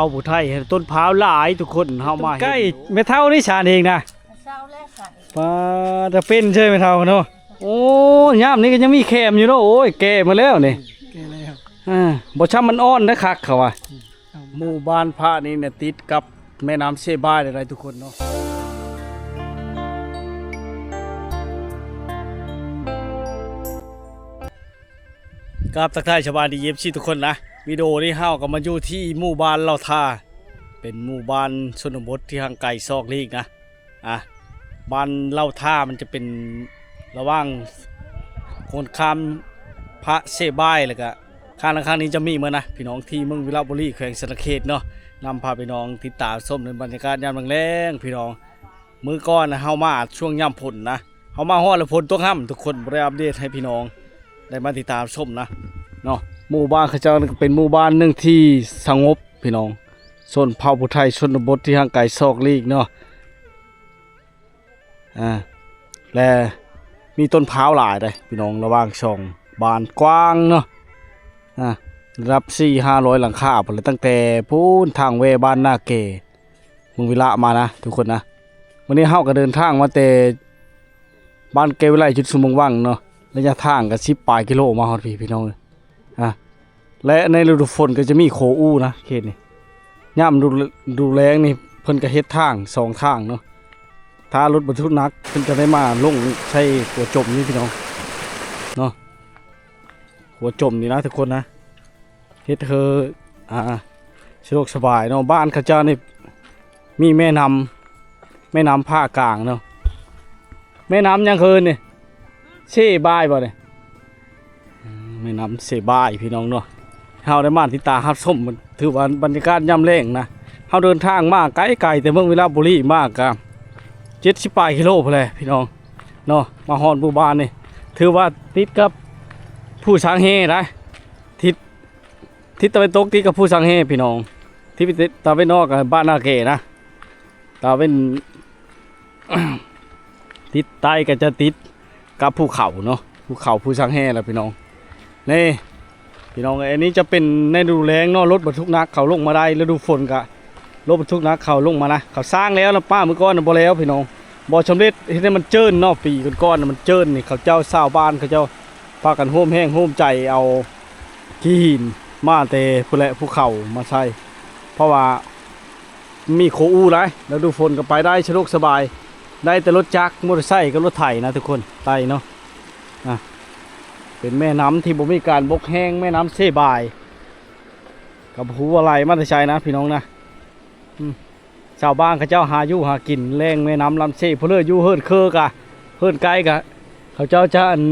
ເອົາຜູ້ໄທ ຕົ້ນພ້າວຫຼາຍທຸກຄົນ ເຮົາມາເຫັນ ໃກ້ແມ່ເຖົ້ານີ້ສານເອງນະ ເຊົ້າແລ້ວສານເອງ ປາ ຈະເປັນເຊີຍແມ່ເຖົ້າເນາະ. ໂອ້ ຍາມນີ້ກໍຍັງມີແຄມຢູ່ເນາະ. ໂອ້ຍ ແກ່ໝົດແລ້ວນີ້ ແກ່ແລ້ວ ອ່າ ບໍ່ຊ້ຳມັນອ່ອນເດ້ ຄັກເຂົາວ່າ. ໝູ່ບ້ານພະນີ້ນະ ຕິດກັບແມ່ນ້ຳເຊບາຍເລີຍທຸກຄົນເນາະ. ກາບທັກທາຍສະບາຍດີ ເອັຟຊີ ທຸກຄົນນະ. ວິດີໂອນີ້ເຮົາກໍມາຢູ່ທີ່ໝູ່ບ້ານເຫຼົ່າທ່າ ເປັນໝູ່ບ້ານຊົນນະບົດທີ່ຫ່າງໄກສອກຫຼີກນະ. ອ່າ ບ້ານເຫຼົ່າທ່າມັນຈະເປັນລະຫວ່າງໂຄນຂ້າມພະເຊບາຍ ແລ້ວກະຂ້າງນັ້ນຂ້າງນີ້ຈະມີໝົດນະ ພີ່ນ້ອງ ທີ່ເມືອງວິລະບູລີ ແຂວງສະຫວັນນະເຂດເນາະ. ນຳພາພີ່ນ້ອງຕິດຕາມຊົມໃນບັນຍາກາດຍາມແລງໆ ພີ່ນ້ອງ. ມື້ກ່ອນນະ ເຮົາມາຊ່ວງຍາມຝົນນະ ເຮົາມາຮອດແລ້ວຝົນຕົກຫ້ຳ ທຸກຄົນບໍ່ໄດ້ອັບເດດໃຫ້ພີ່ນ້ອງໄດ້ມາຕິດຕາມຊົມນະເນາະ. ໝູ່ບ້ານເຂົາເຈົ້ານີ້ກໍເປັນໝູ່ບ້ານໜຶ່ງທີ່ສະຫງົບພີ່ນ້ອງ ຊົນເຜົ່າຜູ້ໄທຊົນນະບົດທີ່ຫ່າງໄກສອກຫຼີກເນາະ. ອ່າ ແລະ ມີຕົ້ນພ້າວຫຼາຍເດ້ພີ່ນ້ອງ ລະຫວ່າງສອງບ້ານກວ້າງເນາະ. ອ່າ ລະດັບສີ່ຫ້າຮ້ອຍຫຼັງຄາພຸ້ນແຫຼະ ຕັ້ງແຕ່ພຸ້ນທາງແວ່ບ້ານນາແກ ເມືອງວິລະມານະທຸກຄົນນະ. ມື້ນີ້ເຮົາກໍເດີນທາງມາແຕ່ບ້ານແກ້ວວິໄລ ຈຸດສູນເມືອງວັງເນາະ ໄລຍະທາງກໍສິບປາຍກິໂລ ມາຮອດພີ້ພີ່ນ້ອງເອີຍ. ອ່າ ແລະ ໃນລະດູຝົນກໍຈະມີໂຄອູນະເຂດນີ້. ຍາມດູ ດູແລງນີ້ເພິ່ນກໍເຮັດທາງສອງທາງເນາະ. ຖ້າລົດບັນທຸກໜັກເພິ່ນຈະໄດ້ມາລົງໃສ່ຂົວຈົມນີ້ພີ່ນ້ອງເນາະ. ຂົວຈົມນີ້ນະທຸກຄົນນະ ເຮັດໃຫ້ ອ່າ ສະດວກສະບາຍເນາະ. ບ້ານເຂົາເຈົ້ານີ້ມີແມ່ນ້ຳ ແມ່ນ້ຳພະກາງເນາະ. ແມ່ນ້ຳຫຍັງເອີ້ນນີ້ ເຊບາຍບໍ່ນີ້? ອືມ ແມ່ນ້ຳເຊບາຍພີ່ນ້ອງເນາະ. ເຮົາໄດ້ມາຕິດຕາມຮັບຊົມ ຖືວ່າບັນຍາກາດຍາມແລງນະ ເຮົາເດີນທາງມາໄກໆ ແຕ່ເມືອງວິລະບູລີມາກະເຈັດສິບປາຍກິໂລພຸ້ນແຫຼະພີ່ນ້ອງເນາະ. ມາຮອດໝູ່ບ້ານນີ້ ຖືວ່າຕິດກັບພູຊາງແຮ່ໄດ໋ ທິດ ທິດຕາເວັນຕົກຕິດກັບພູຊາງແຮ່ພີ່ນ້ອງ ທິດຕາເວັນອອກກັບບ້ານນາແກນະ. ຕາເວັນ ທິດໃຕ້ກໍຈະຕິດກັບພູເຂົາເນາະ ພູເຂົາພູຊາງແຮ່ລະພີ່ນ້ອງ. ນີ້ພີ່ນ້ອງເອີຍ ອັນນີ້ຈະເປັນໃນລະດູແລ້ງເນາະ ລົດບັນທຸກໜັກເຂົາລົງມາໄດ້ ລະດູຝົນກະລົດບັນທຸກໜັກເຂົາລົງມານະ. ເຂົາສ້າງແລ້ວນະ ປ້າ ມື້ກ່ອນນະບໍ່ແລ້ວພີ່ນ້ອງ ບໍ່ສຳເລັດ ເຮັດໃຫ້ມັນເຈີນເນາະ. ປີກ່ອນໆນະມັນເຈີນນີ້ ເຂົາເຈົ້າ ຊາວບ້ານເຂົາເຈົ້າພາກັນໂຮມແຮງໂຮມໃຈເອົາຂີ້ຫີນມາແຕ່ພຸ້ນແຫຼະ ພູເຂົາມາໃສ່ ເພາະວ່າ ມີໂຄອູຫຼາຍ ລະດູຝົນກໍໄປໄດ້ສະດວກສະບາຍ ໄດ້ແຕ່ລົດຈັກ ມໍເຕີໄຊກັບລົດໄຖນະທຸກຄົນ ໄປເນາະ. ອ່າ ເປັນແມ່ນ້ຳທີ່ບໍ່ມີການບົກແຫ້ງ ແມ່ນ້ຳເຊບາຍ ກໍບໍ່ຮູ້ວ່າໄຫຼມາແຕ່ໃສນະພີ່ນ້ອງນະ. ອືມ ຊາວບ້ານເຂົາເຈົ້າຫາຢູ່ຫາກິນແຫຼ່ງແມ່ນ້ຳລຳເຊ ຜູ້ເລີຢູ່ເຮືອນເຄີກະ ເຮືອນໃກ້ກະ ເຂົາເຈົ້າຈະ ອັນ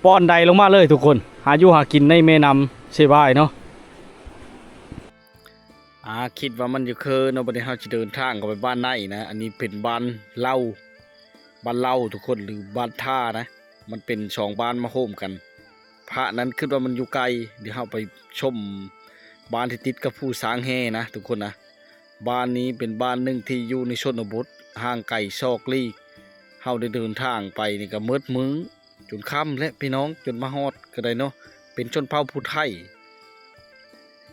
ປ່ອນໄດລົງມາເລີຍທຸກຄົນ ຫາຢູ່ຫາກິນໃນແມ່ນ້ຳເຊບາຍເນາະ. ອ່າ ຄິດວ່າມັນຢູ່ເຄີເນາະ ບັດນີ້ເຮົາຊິເດີນທາງເຂົ້າໄປບ້ານໃນນະ. ອັນນີ້ເປັນບ້ານເລົ່າ ບ້ານເລົ່າທຸກຄົນ ຫຼື ບ້ານທ່ານະ ມັນເປັນສອງບ້ານມາໂຮມກັນ. ພະນັ້ນຄິດວ່າມັນຢູ່ໄກ ດຽວເຮົາໄປຊົມບ້ານທີ່ຕິດກັບພູຊາງແຮ່ນະທຸກຄົນນະ. ບ້ານນີ້ເປັນບ້ານໜຶ່ງທີ່ຢູ່ໃນຊົນນະບົດ ຫ່າງໄກສອກຫຼີກ. ເຮົາໄດ້ເດີນທາງໄປນີ້ກໍໝົດມື້ ຈົນຄ່ຳແຫຼະພີ່ນ້ອງ ຈົນມາຮອດກໍໄດ້ເນາະ. ເປັນຊົນເຜົ່າຜູ້ໄທ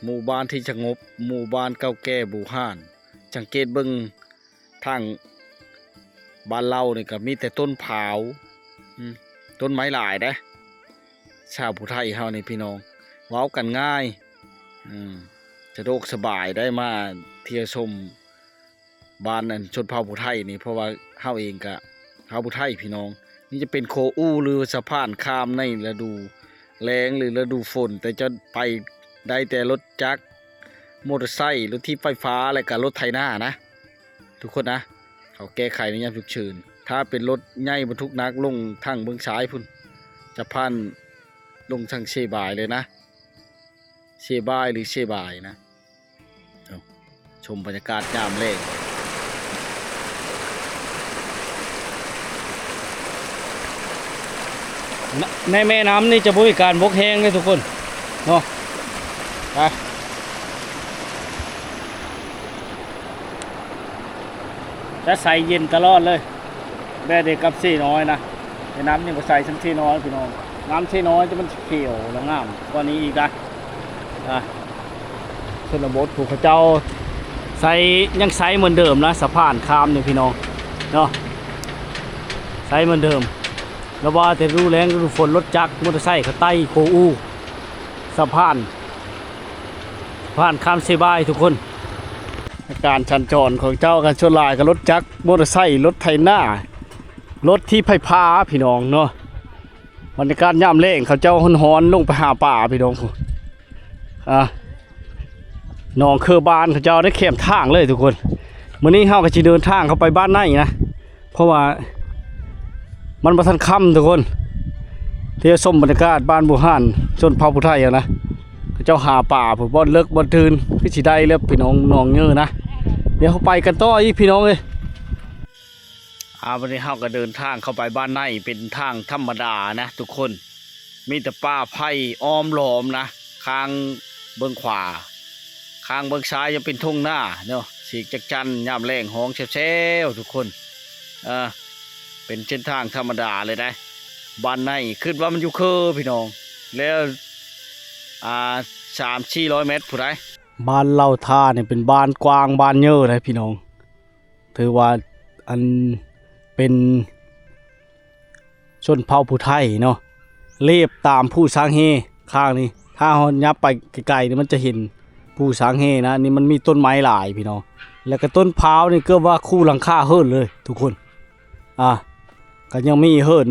ໝູ່ບ້ານທີ່ສະຫງົບ ໝູ່ບ້ານເກົ່າແກ່ບູຮານ. ສັງເກດເບິ່ງທາງບ້ານເລົ່ານີ້ກໍມີແຕ່ຕົ້ນພ້າວ ອືມ ຕົ້ນໄມ້ຫຼາຍເດ້. ຊາວຜູ້ໄທເຮົານີ້ພີ່ນ້ອງ ເວົ້າກັນງ່າຍ ອືມ ສະດວກສະບາຍໄດ້ມາທ່ຽວຊົມ ບ້ານອັນຊົນເຜົ່າຜູ້ໄທນີ້ ເພາະວ່າເຮົາເອງກະເຜົ່າຜູ້ໄທພີ່ນ້ອງ. ນີ້ຈະເປັນໂຄອູ ຫຼື ສະພານຂ້າມໃນລະດູແລ້ງ ຫຼື ລະດູຝົນ ແຕ່ຈະໄປໄດ້ແຕ່ລົດຈັກ ມໍເຕີໄຊ ລົດຖີບໄຟຟ້າ ແລະກະລົດໄຖນານະທຸກຄົນນະ. ເຂົາແກ້ໄຂໃນຍາມສຸກເສີນ. ຖ້າເປັນລົດໃຫຍ່ບັນທຸກໜັກລົງທາງເບື້ອງຊ້າຍພຸ້ນ ຈະຜ່ານລົງທາງເຊບາຍເລີຍນະ. ເຊບາຍ ຫຼື ເຊບາຍນະ. ເອົາ ຊົມບັນຍາກາດຍາມແລງ. ໃນ ໃນແມ່ນ້ຳນີ້ຈະບໍ່ມີການບົກແຫ້ງເດ້ທຸກຄົນເນາະ. ໄປ ຈະໃສເຢັນຕະຫຼອດເລີຍ ແບບດຽວກັບເຊນ້ອຍນະ. ແມ່ນ້ຳນີ້ບໍ່ໃສສ່ຳເຊນ້ອຍພີ່ນ້ອງ. ນ້ຳເຊນ້ອຍຈະມັນຂຽວ ແລະ ງາມກວ່ານີ້ອີກນະ. ອ່າ ຊົນນະບົດ ພວກເຂົາເຈົ້າໃຊ້ ຍັງໃຊ້ເໝືອນເດີມນະ ສະພານຂ້າມນີ້ພີ່ນ້ອງເນາະ ໃຊ້ເໝືອນເດີມ. ລະວ່າແຕ່ລະດູແລ້ງລະດູຝົນ ລົດຈັກ ມໍເຕີໄຊ ເຂົາໄຕ່ໂຄອູ ສະພານ ສະພານຂ້າມເຊບາຍທຸກຄົນ. ການສັນຈອນຂອງເຈົ້າ ກະສ່ວນຫຼາຍກະລົດຈັກ ມໍເຕີໄຊ ລົດໄຖນາ ລົດຖີບໄຟຟ້າພີ່ນ້ອງເນາະ. ບັນຍາກາດຍາມແລ້ງ ເຂົາເຈົ້າຮ້ອນໆ ລົງໄປຫາປາພີ່ນ້ອງ. ອ່າ ໜອງເຄີບ້ານເຂົາເຈົ້າໄດ້ແຄມທາງເລີຍທຸກຄົນ. ມື້ນີ້ເຮົາກະຊິເດີນທາງເຂົ້າໄປບ້ານໃນນະ ເພາະວ່າມັນບໍ່ທັນຄ່ຳທຸກຄົນ. ທ່ຽວຊົມບັນຍາກາດບ້ານບູຮານ ຊົນເຜົ່າຜູ້ໄທຫັ້ນນະ ເຂົາເຈົ້າຫາປາພຸ້ນ ບ່ອນເລິກບ່ອນຕື່ນ ຄືຊິໄດ້ແລ້ວພີ່ນ້ອງ ໜອງເຍີນະ. ດຽວເຮົາໄປກັນຕໍ່ອີກພີ່ນ້ອງເອີຍ. ອ່າ ບັດນີ້ເຮົາກະເດີນທາງເຂົ້າໄປບ້ານໃນ ເປັນທາງທຳມະດານະທຸກຄົນ ມີແຕ່ປ່າໄຜ່ອ້ອມລ້ອມນະ. ຂ້າງເບື້ອງຂວາ ຂ້າງເບື້ອງຊ້າຍຍັງເປັນທົ່ງນາເນາະ ສຽງຈັກຈັ່ນຍາມແລ້ງຮ້ອງແຊວໆ ທຸກຄົນ. ເອີ ເປັນເສັ້ນທາງທຳມະດາເລີຍໃດ໋ ບ້ານໃນ. ຄຶດວ່າມັນຢູ່ເຄີພີ່ນ້ອງ ແລ້ວ ອ່າ ສາມສີ່ຮ້ອຍແມັດພຸ້ນໃດ໋. ບ້ານເຫຼົ່າທ່ານີ້ເປັນບ້ານກວ້າງບ້ານເຍີໃດ໋ພີ່ນ້ອງ. ຖືວ່າອັນເປັນຊົນເຜົ່າຜູ້ໄທເນາະ ລຽບຕາມພູຊາງເຮຂ້າງນີ້. ຖ້າເຮົາຫຍັບໄປໄກໆນີ້ ມັນຈະເຫັນພູຊາງເຮນະ. ນີ້ມັນມີຕົ້ນໄມ້ຫຼາຍພີ່ນ້ອງ ແລ້ວກະຕົ້ນພ້າວນີ້ເກືອບວ່າຄູ່ຫຼັງຄາເຮືອນເລີຍທຸກຄົນ. ອ່າ ກະຍັງມີເຮືອນ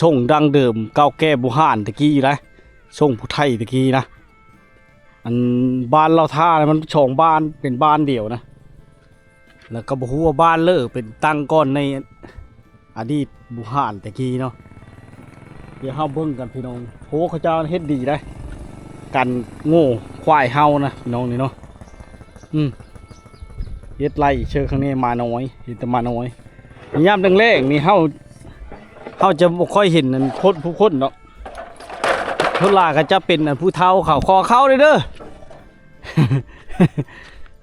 ຊົງດັ້ງເດີມເກົ່າແກ່ບູຮານແຕ່ກີ້ຢູ່ໃດ໋ ຊົງຜູ້ໄທແຕ່ກີ້ນະ. ອັນບ້ານເຫຼົ່າທ່ານະ ມັນສອງບ້ານເປັນບ້ານດຽວນະ. ແລ້ວກະບໍ່ຮູ້ວ່າບ້ານເລີເປັນຕັ້ງກ່ອນໃນອະດີດບູຮານແຕ່ກີ້ເນາະ. ດຽວເຮົາເບິ່ງກັນພີ່ນ້ອງ. ໂຫ ເຂົາເຈົ້າເຮັດດີໃດ໋ ກັນງົວຄວາຍເຮົານະພີ່ນ້ອງນີ້ເນາະ. ອືມ ເຮັດໄລ່ເຊີຂ້າງໃນໝານ້ອຍ ເຫັນແຕ່ໝານ້ອຍ. ຍາມແລ້ງໆນີ້ເຮົາ ເຮົາຈະບໍ່ຄ່ອຍເຫັນອັນຄົນ ຜູ້ຄົນເນາະ. ສ່ວນຫຼາຍກະຈະເປັນອັນຜູ້ເຖົ້າເຂົາ ຂໍເຂົ້າເດີ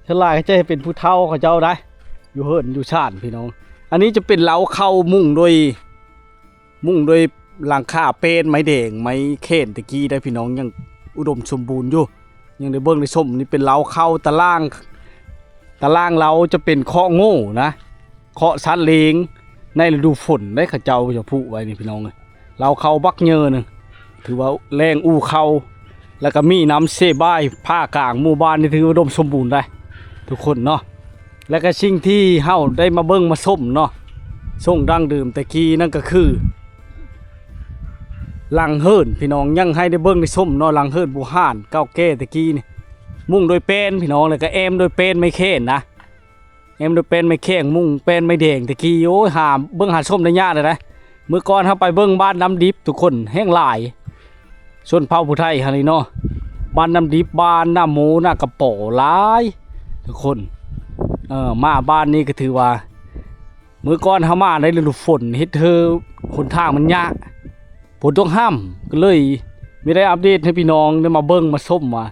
ສ່ວນຫຼາຍກະຈະເປັນຜູ້ເຖົ້າເຂົາເຈົ້າໃດ໋ ຢູ່ເຮືອນຢູ່ຊານພີ່ນ້ອງ. ອັນນີ້ຈະເປັນເລົ້າເຂົ້າມຸງໂດຍ ມຸງໂດຍຫຼັງຄາແປ້ນໄມ້ແດງໄມ້ແຄນແຕ່ກີ້ໃດ໋ພີ່ນ້ອງ ຍັງອຸດົມສົມບູນຢູ່ ຍັງໄດ້ເບິ່ງໄດ້ຊົມ. ນີ້ເປັນເລົ້າເຂົ້າ ຕາລ່າງ ຕາລ່າງເລົ້າຈະເປັນເຄາະໂງ່ນະ ເຄາະສັດເລ້ງໃນລະດູຝົນໃດ໋ ເຂົາເຈົ້າຈະຜູກໄວ້ນີ້ພີ່ນ້ອງເອີຍ. ເລົ້າເຂົ້າບັກເຍີໜຶ່ງ ຖືວ່າແລ້ງອູ່ເຂົ້າ ແລ້ວກະມີນ້ຳເຊບາຍຜ່າກາງໝູ່ບ້ານນີ້ ຖືວ່າອຸດົມສົມບູນໄດ໋ທຸກຄົນເນາະ. ແລ້ວກະສິ່ງທີ່ເຮົາໄດ້ມາເບິ່ງມາຊົມເນາະ ຊົງດັ້ງເດີມແຕ່ກີ້ນັ້ນກະຄື ຫຼັງເຮືອນພີ່ນ້ອງ ຍັງໃຫ້ໄດ້ເບິ່ງໄດ້ຊົມເນາະ. ຫຼັງເຮືອນບູຮານເກົ່າແກ່ແຕ່ກີ້ນີ້ ມຸງໂດຍແປ້ນພີ່ນ້ອງ ແລ້ວກະແອ້ມໂດຍແປ້ນໄມ້ແຄນນະ ແອ້ມໂດຍແປ້ນໄມ້ແຄນ ມຸງແປ້ນໄມ້ແດງແຕ່ກີ້. ໂອ້ຍ ຫາເບິ່ງຫາຊົມໄດ້ຍາກເລີຍໃດ໋. ມື້ກ່ອນເຮົາໄປເບິ່ງບ້ານນ້ຳດິບທຸກຄົນ ແຮ່ງຫຼາຍ ຊົນເຜົ່າຜູ້ໄທຫັ້ນນີ້ເນາະ. ບ້ານນ້ຳດິບ ບ້ານນາໂມ ນາກະປໍ ຫຼາຍທຸກຄົນ. ເອີ ມາບ້ານນີ້ກະຖືວ່າ ມື້ກ່ອນເຮົາມາໃນລະດູຝົນ ເຮັດໃຫ້ຫົນທາງມັນຍາກ ຝົນຕົກຫ້ຳ ກະເລີຍມີໄດ້ອັບເດດໃຫ້ພີ່ນ້ອງໄດ້ມາເບິ່ງມາຊົມວ່າ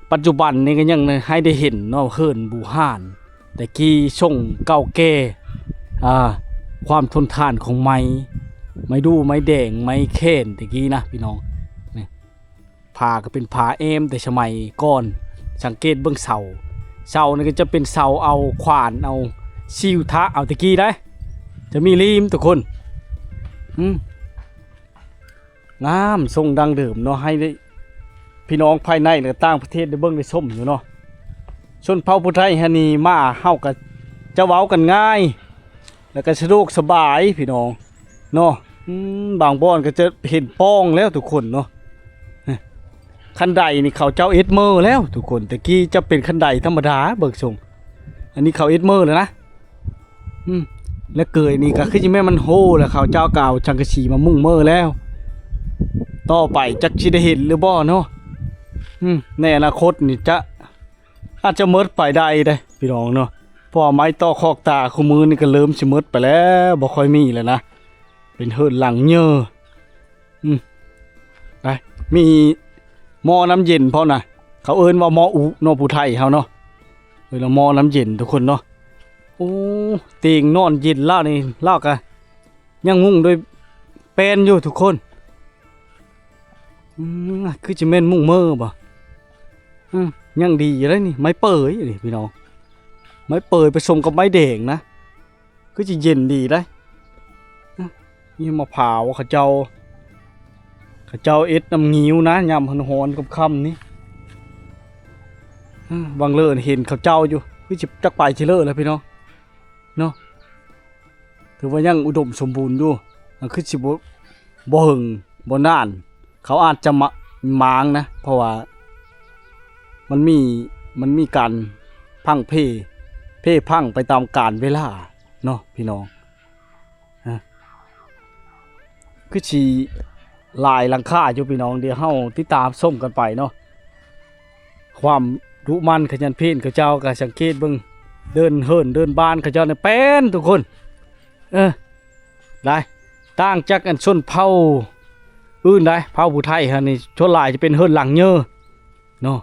ປັດຈຸບັນນີ້ກະຍັງໃຫ້ໄດ້ເຫັນເນາະ ເຮືອນບູຮານແຕ່ກີ້ ຊົງເກົ່າແກ່ ອ່າ ຄວາມທົນທານຂອງໄມ້ ໄມ້ດູ່ ໄມ້ແດງ ໄມ້ແຄນແຕ່ກີ້ນະພີ່ນ້ອງ. ນີ້ ຝາກະເປັນຝາແອ້ມແຕ່ສະໄໝກ່ອນ. ສັງເກດເບິ່ງເສົາ ເສົານີ້ກະຈະເປັນເສົາເອົາຂວານເອົາ ຊິວທະເອົາແຕ່ກີ້ໃດ໋ ຈະມີລີມທຸກຄົນ. ອືມ ງາມ ຊົງດັ້ງເດີມເນາະ ໃຫ້ໄດ້ ພີ່ນ້ອງພາຍໃນ ແລະ ຕ່າງປະເທດໄດ້ເບິ່ງໄດ້ຊົມຢູ່ເນາະ. ຊົນເຜົ່າຜູ້ໄທຫັ້ນນີ້ມາ ເຮົາກະຈະເວົ້າກັນງ່າຍ ແລ້ວກະສະດວກສະບາຍພີ່ນ້ອງເນາະ. ອືມ ບາງບ່ອນກະຈະເຫັນປ່ອງແລ້ວທຸກຄົນເນາະ. ຄັນໄດນີ້ເຂົາເຈົ້າເຮັດເມີແລ້ວທຸກຄົນ ແຕ່ກີ້ຈະເປັນຄັນໄດທຳມະດາ ເບິ່ງຊົງ ອັນນີ້ເຂົາເຮັດເມີແລ້ວນະ. ອືມ ແລະ ເກີຍນີ້ກະຄືຊິແມ່ນມັນໂຮແລ້ວ ເຂົາເຈົ້າກະເອົາສັງກະສີມາມຸງເມີແລ້ວ. ຕໍ່ໄປຈັກຊິໄດ້ເຫັນຫຼືບໍ່ເນາະ. ອືມ ໃນອະນາຄົດນີ້ຈະ ອາດຈະໝົດໄປໄດ້ເດ້ພີ່ນ້ອງເນາະ ເພາະວ່າໄມ້ຕໍ່ຄອກຕາຄູ່ມື້ນີ້ກະເລີ່ມຊິໝົດໄປແລ້ວ ບໍ່ຄ່ອຍມີແລ້ວນະ ເປັນເຮືອນຫຼັງເຍີ. ອືມ ໄປ ມີໝໍ້ນ້ຳເຢັນພ້ອມນະ ເຂົາເອີ້ນວ່າໝໍ້ອຸເນາະ ຜູ້ໄທເຮົາເນາະ ເອີ້ນວ່າໝໍ້ນ້ຳເຢັນທຸກຄົນເນາະ. ໂອ້ ຕຽງນອນເຢັນລາວນີ້ ລາວກະຍັງມຸງໂດຍແປ້ນຢູ່ທຸກຄົນ. ອືມ ຄືຈະແມ່ນມຸງເມີບໍ່? ອືມ ຍັງດີຢູ່ເດ້ນີ້ ໄມ້ເປີຍນີ້ພີ່ນ້ອງ ໄມ້ເປີຍປະສົມກັບໄມ້ແດງນະ ຄືຊິເຢັນດີໄດ໋. ອະ ມີມະພ້າວເຂົາເຈົ້າ ເຂົາເຈົ້າເອັດນ້ຳງິວນະ ຍາມຮ້ອນໆຄ່ຳໆນີ້. ອາ ຫວ່າງເລີເຫັນເຂົາເຈົ້າຢູ່ ຄືຊິຈັກໄປຊິເລີແລ້ວພີ່ນ້ອງເນາະ. ຖືວ່າຍັງອຸດົມສົມບູນຢູ່ ກໍຄືຊິບໍ່ ບໍ່ເຫິງບໍ່ນານ ເຂົາອາດຈະມາ ມ້າງນະ ເພາະວ່າມັນມີ ມັນມີການພັງເພ ເພພັງໄປຕາມການເວລາເນາະພີ່ນ້ອງ. ຮະ ຄືຊິຫຼາຍຫຼັງຄາຢູ່ພີ່ນ້ອງ ດຽວເຮົາຕິດຕາມຊົມກັນໄປເນາະ. ຄວາມດຸໝັ່ນຂະຫຍັນພຽນເຂົາເຈົ້າ ກໍສັງເກດເບິ່ງ ເດີ່ນເຫີນເດີ່ນບານເຂົາເຈົ້ານີ້ແປ້ນທຸກຄົນ. ເອີ ຫຼາຍ ຕ່າງຈາກອັນຊົນເຜົ່າອື່ນໄດ໋ ເຜົ່າຜູ້ໄທຫັ້ນນີ້ ສ່ວນຫຼາຍຈະເປັນເຫີນຫຼັງເຍີເນາະ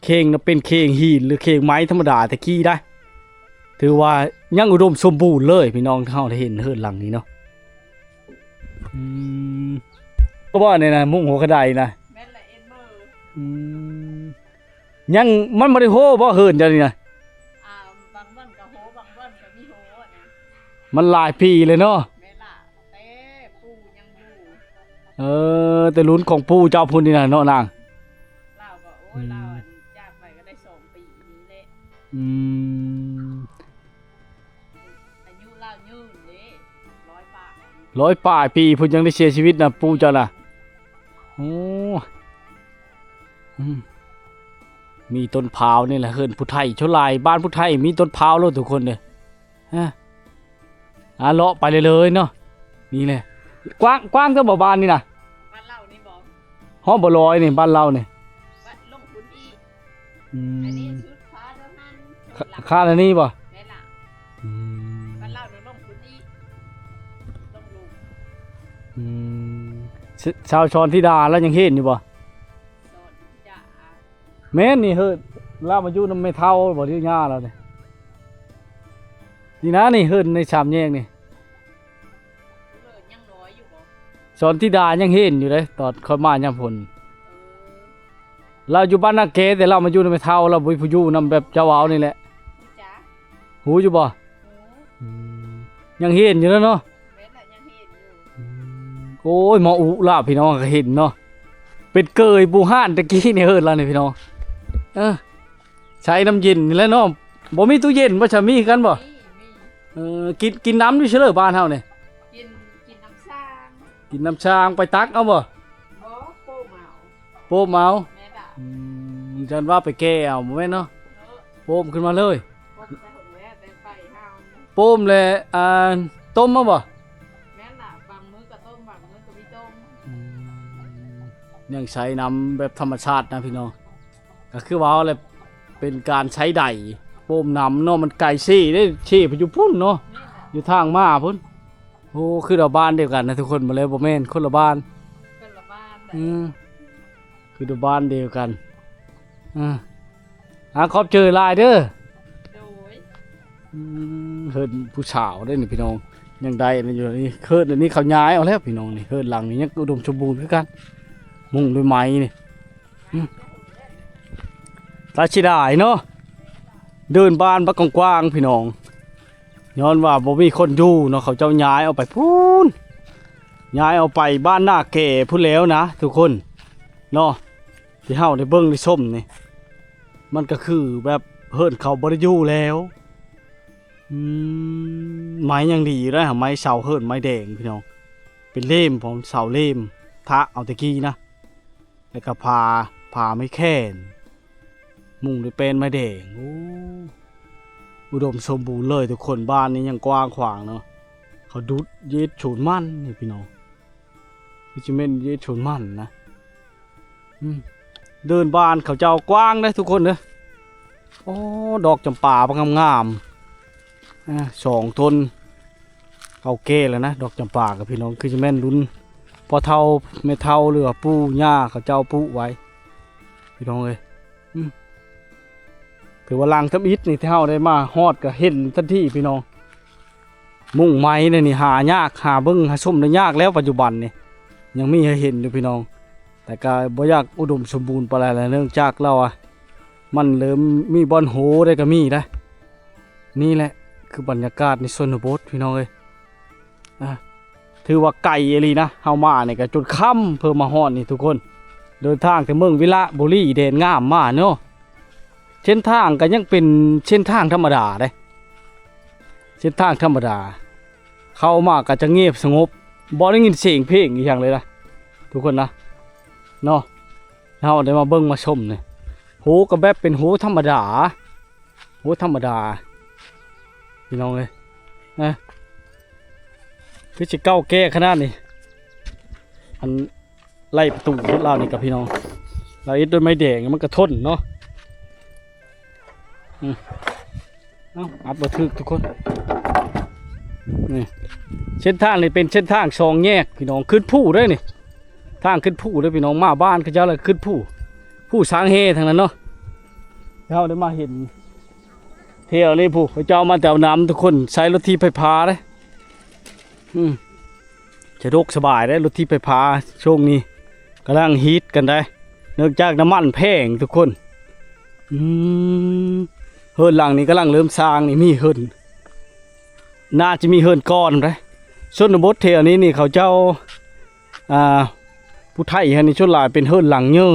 ເຄັ່ງນະເປັນເຄັ່ງຫີນ ຫຼືເຄັ່ງໄມ້ທຳມະດາແຕ່ກີ້ໄດ໋. ຖືວ່າຍັງອຸດົມສົມບູນເລີຍ ພີ່ນ້ອງ ເຮົາໄດ້ເຫັນເຮືອນຫຼັງນີ້ເນາະ. ອືມ ກໍບໍ່ນີ້ນະ ມຸງຫົວກະໄດນະ ແມ່ນລະ ເອັນເມີ ອືມ ຍັງ ມັນບໍ່ໄດ້ໂຮບໍ່ເຮືອນເຈົ້ານີ້ນະ? ອ່າ ບາງບ່ອນກໍໂຮ ບາງບ່ອນກໍມີໂຮນະ ມັນຫຼາຍປີແລ້ວເນາະ. ແມ່ນລະ ແຕ່ປູ່ຍັງຢູ່ ເອີ ແຕ່ລຸ້ນຂອງປູ່ເຈົ້າພຸ້ນນີ້ນະເນາະນາງ. ລາວກໍ ໂອ້ຍ ອືມ ລາວອັນຈາກໄປກໍໄດ້ສອງປີນີ້ແຫຼະ. ອືມ ອາຍຸລາວຍືນເດ້ ຮ້ອຍປາຍ ຮ້ອຍປາຍປີພຸ້ນ ຍັງໄດ້ເສຍຊີວິດນະ ປູ່ເຈົ້ານະ. ໂອ້ ອືມ ມີຕົ້ນພ້າວນີ້ແຫຼະ ເຮືອນຜູ້ໄທ ສ່ວນຫຼາຍບ້ານຜູ້ໄທມີຕົ້ນພ້າວໂລດທຸກຄົນເດ້. ຮະ ອ່າ ເລາະໄປເລື້ອຍໆເນາະ. ນີ້ແຫຼະ ກວ້າງ ກວ້າງເທື່ອບໍ່ບ້ານນີ້ນະ? ບ້ານເຮົານີ້ບໍ່? ຮອດບໍ່ຮ້ອຍນີ້ ບ້ານເຮົານີ້ ບ້ານລົງພຸ້ນອີກ. ອືມ ອັນນີ້ສຸດຄາເດີຫັ້ນ ຄາ ຄາອັນນີ້ບໍ່? ແມ່ນລະ. ອືມ ບ້ານເຮົານະລົງພຸ້ນອີກ ລົງ ອືມ ຊ- ຊາວສອນທິດາລາວຍັງເຫັນຢູ່ບໍ່? ສອນທິດາ ແມ່ນນີ້ ເຮີ້ຍ ລາວມາຢູ່ນຳແມ່ເຖົ້າບໍ່ ຫຼືຍ່າລາວນີ້? ນີ້ນະ ນີ້ເຮືອນໃນສາມແຍກນີ້ ເອີ ຍັງນ້ອຍຢູ່ບໍ່? ສອນທິດາຍັງເຫັນຢູ່ເດ້ ຕອນຂ້ອຍມາຍາມຝົນ. ເອີ ລາວຢູ່ບ້ານນາແກ ແຕ່ລາວມາຢູ່ນຳແມ່ເຖົ້າ ລາວບໍ່ມີຜູ້ຢູ່ນຳ ແບບເຈົ້າເວົ້ານີ້ແຫຼະ. ຮູ້ຈັກ ຮູ້ຢູ່ບໍ່? ຮູ້. ອືມ ຍັງເຫັນຢູ່ເນາະ. ແມ່ນລະ ຍັງເຫັນຢູ່. ອືມ ໂອ້ຍ ໝໍອຸລະ ພີ່ນ້ອງກໍເຫັນເນາະ ເປັນເກີຍບູຮານແຕ່ກີ້ນີ້ ເຮີ້ນລະນີ້ພີ່ນ້ອງ. ເອີ ໃຊ້ນ້ຳເຢັນນີ້ແຫຼະເນາະ. ບໍ່ມີຕູ້ເຢັນບໍ່? ຊະ ມີຄືກັນບໍ່? ມີ ມີ ເອີ ກິນ ກິນນ້ຳຢູ່ເຊີ ບ້ານເຮົານີ້ ກິນ ກິນນ້ຳຊາງ ກິນນ້ຳຊາງ ໄປຕັກເອົາບໍ່? ບໍ່ ໂປ້ມເອົາ ໂປ້ມເອົາ. ແມ່ນລະ. ອືມ ຢ້ານວ່າໄປແກ່ເອົາ ບໍ່ແມ່ນເນາະ? ເອີ ໂປ້ມຂຶ້ນມາເລີຍ ໂປ້ມແລ້ວແຕ່ໄປເຮົາ ໂປ້ມແລ້ວ ອ່າ ຕົ້ມເອົາບໍ່? ແມ່ນລະ ບາງມື້ກໍຕົ້ມ ບາງມື້ກໍມີຕົ້ມ. ອືມ ຍັງໃຊ້ນ້ຳແບບທຳມະຊາດນະພີ່ນ້ອງ. ກໍຄືວ່າເຮົາແຫຼະ ເປັນການໃຊ້ໄດໂປ້ມນ້ຳເນາະ ມັນໄກເຊເດ້ ເຊໄປຢູ່ພຸ້ນເນາະ ຢູ່ທາງມາພຸ້ນ. ໂອ້ ຄືວ່າບ້ານດຽວກັນນະທຸກຄົນ ບໍ່ແລ້ວ ບໍ່ແມ່ນ ຄົນລະບ້ານ ຄົນລະບ້ານ. ອືມ ຄືວ່າບ້ານດຽວກັນ. ອ່າ ອ່າ ຂອບໃຈຫຼາຍເດີ. ໂດຍ. ອືມ ເຮືອນຜູ້ສາວເດ້ນີ້ພີ່ນ້ອງ ຍັງໄດ້ອັນນີ້ຢູ່ນີ້ ເຮືອນອັນນີ້ເຂົາຍ້າຍເອົາແລ້ວພີ່ນ້ອງ. ນີ້ເຮືອນຫຼັງນີ້ຍັງອຸດົມສົມບູນຄືກັນ ມຸງດ້ວຍໄມ້ນີ້. ອືມ ຕາເສຍດາຍເນາະ ເດີ່ນບ້ານບັກກວ້າງໆ ພີ່ນ້ອງ ຍ້ອນວ່າບໍ່ມີຄົນຢູ່ເນາະ ເຂົາເຈົ້າຍ້າຍອອກໄປພຸ້ນ ຍ້າຍອອກໄປບ້ານນາແກພຸ້ນແລ້ວນະທຸກຄົນເນາະ. ທີ່ເຮົາໄດ້ເບິ່ງໄດ້ຊົມນີ້ ມັນກໍຄືແບບເຮືອນເຂົາບໍ່ໄດ້ຢູ່ແລ້ວ. ອືມ ໄມ້ຍັງດີຢູ່ເດ້ ໄມ້ເສົາເຮືອນໄມ້ແດງພີ່ນ້ອງ ເປັນເຫຼັ້ມຂອງເສົາເຫຼັ້ມ ທະເອົາແຕ່ກີ້ນະ. ແລ້ວກໍຜ້າ ຜ້າໄມ້ແຂນ ມຸງດ້ວຍແປ້ນໄມ້ແດງ. ໂອ້ ອຸດົມສົມບູນເລີຍທຸກຄົນ. ບ້ານນີ້ຍັງກວ້າງຂວາງເນາະ ເຂົາດຸດເຢດສວນມັນນີ້ພີ່ນ້ອງ ຄືຊິແມ່ນເຢດສວນມັນນະ. ອືມ ເດີ່ນບ້ານເຂົາເຈົ້າກວ້າງເດ້ທຸກຄົນເດີ. ໂອ້ ດອກຈຳປາບັກງາມໆ ອ່າ ສອງຕົ້ນ ເກົ່າແກ່ແລ້ວນະ ດອກຈຳປາກັບພີ່ນ້ອງ ຄືຊິແມ່ນລຸ້ນພໍ່ເຖົ້າແມ່ເຖົ້າ ຫຼືວ່າປູ່ຍ່າເຂົາເຈົ້າປູກໄວ້ພີ່ນ້ອງເອີຍ. ອືມ ຖືວ່າຫຼັງທຳອິດນີ້ ທີ່ເຮົາໄດ້ມາຮອດກໍເຫັນທັນທີພີ່ນ້ອງ. ມຸງໄມ້ນີ້ ນີ້ຫາຍາກ ຫາເບິ່ງຫາຊົມໄດ້ຍາກແລ້ວ ປັດຈຸບັນນີ້ ຍັງມີໃຫ້ເຫັນຢູ່ພີ່ນ້ອງ ແຕ່ກໍບໍ່ຢາກອຸດົມສົມບູນປານໃດແຫຼະ ເນື່ອງຈາກລາວວ່າ ມັນເລີ່ມມີບ່ອນໂຮໄດ້ກໍມີໄດ໋. ນີ້ແຫຼະຄືບັນຍາກາດໃນຊົນນະບົດພີ່ນ້ອງເອີຍ. ອ່າ ຖືວ່າໄກອີ່ຫຼີນະ, ເຮົາມານີ້ກໍຈົນຄ່ຳເພື່ອມາຮອດນີ້ທຸກຄົນ. ເດີນທາງແຕ່ເມືອງວິລະບູລີແດນງາມມາເນາະ. ເສັ້ນທາງກໍຍັງເປັນເສັ້ນທາງທຳມະດາເດ້, ເສັ້ນທາງທຳມະດາ. ເຂົ້າມາກໍຈະງຽບສະຫງົບ, ບໍ່ໄດ້ຍິນສຽງເພງອີ່ຫຍັງເລີຍນະທຸກຄົນນະເນາະ. ເຮົາໄດ້ມາເບິ່ງມາຊົມນີ້ ໂຫ ກໍແບບເປັນໂຫທຳມະດາ, ໂຫທຳມະດາພີ່ນ້ອງເອີຍ. ນະ ຄືຊິເກົ່າແກ່ຂະໜາດນີ້. ອັນ ໄລ່ປະຕູລົດລາວນີ້ກັບພີ່ນ້ອງ, ລາວເຮັດດ້ວຍໄມ້ແດງ ມັນກະທົນເນາະ. ອືມ ເອົ້າ ອັດບໍ່ຖືກທຸກຄົນ. ນີ້ ເສັ້ນທາງນີ້ເປັນເສັ້ນທາງສອງແຍກພີ່ນ້ອງ, ຂຶ້ນພູເດ້ນີ້, ທາງຂຶ້ນພູເດ້ພີ່ນ້ອງ. ມາບ້ານເຂົາເຈົ້າແລ້ວຂຶ້ນພູ, ພູສາງແຮ່ທາງນັ້ນເນາະ. ເຮົາໄດ້ມາເຫັນແຖວນີ້ ຜູ້ເຂົາເຈົ້າມາແຕ່ເອົານ້ຳທຸກຄົນ, ໃຊ້ລົດຖີບໄຟຟ້າເດ້. ອືມ ສະດວກສະບາຍເດ້ ລົດຖີບໄຟຟ້າ. ຊ່ວງນີ້ກຳລັງຮິດກັນໄດ໋ ເນື່ອງຈາກນ້ຳມັນແພງທຸກຄົນ. ອືມ ເຮືອນຫຼັງນີ້ກຳລັງເລີ່ມສ້າງນີ້, ມີເຮືອນ ໜ້າຈະມີເຮືອນກ່ອນໄດ໋. ຊົນນະບົດແຖວນີ້ນີ້ ເຂົາເຈົ້າ ອ່າ ຜູ້ໄທຫັ້ນນີ້ ສ່ວນຫຼາຍເປັນເຮືອນຫຼັງເຍີ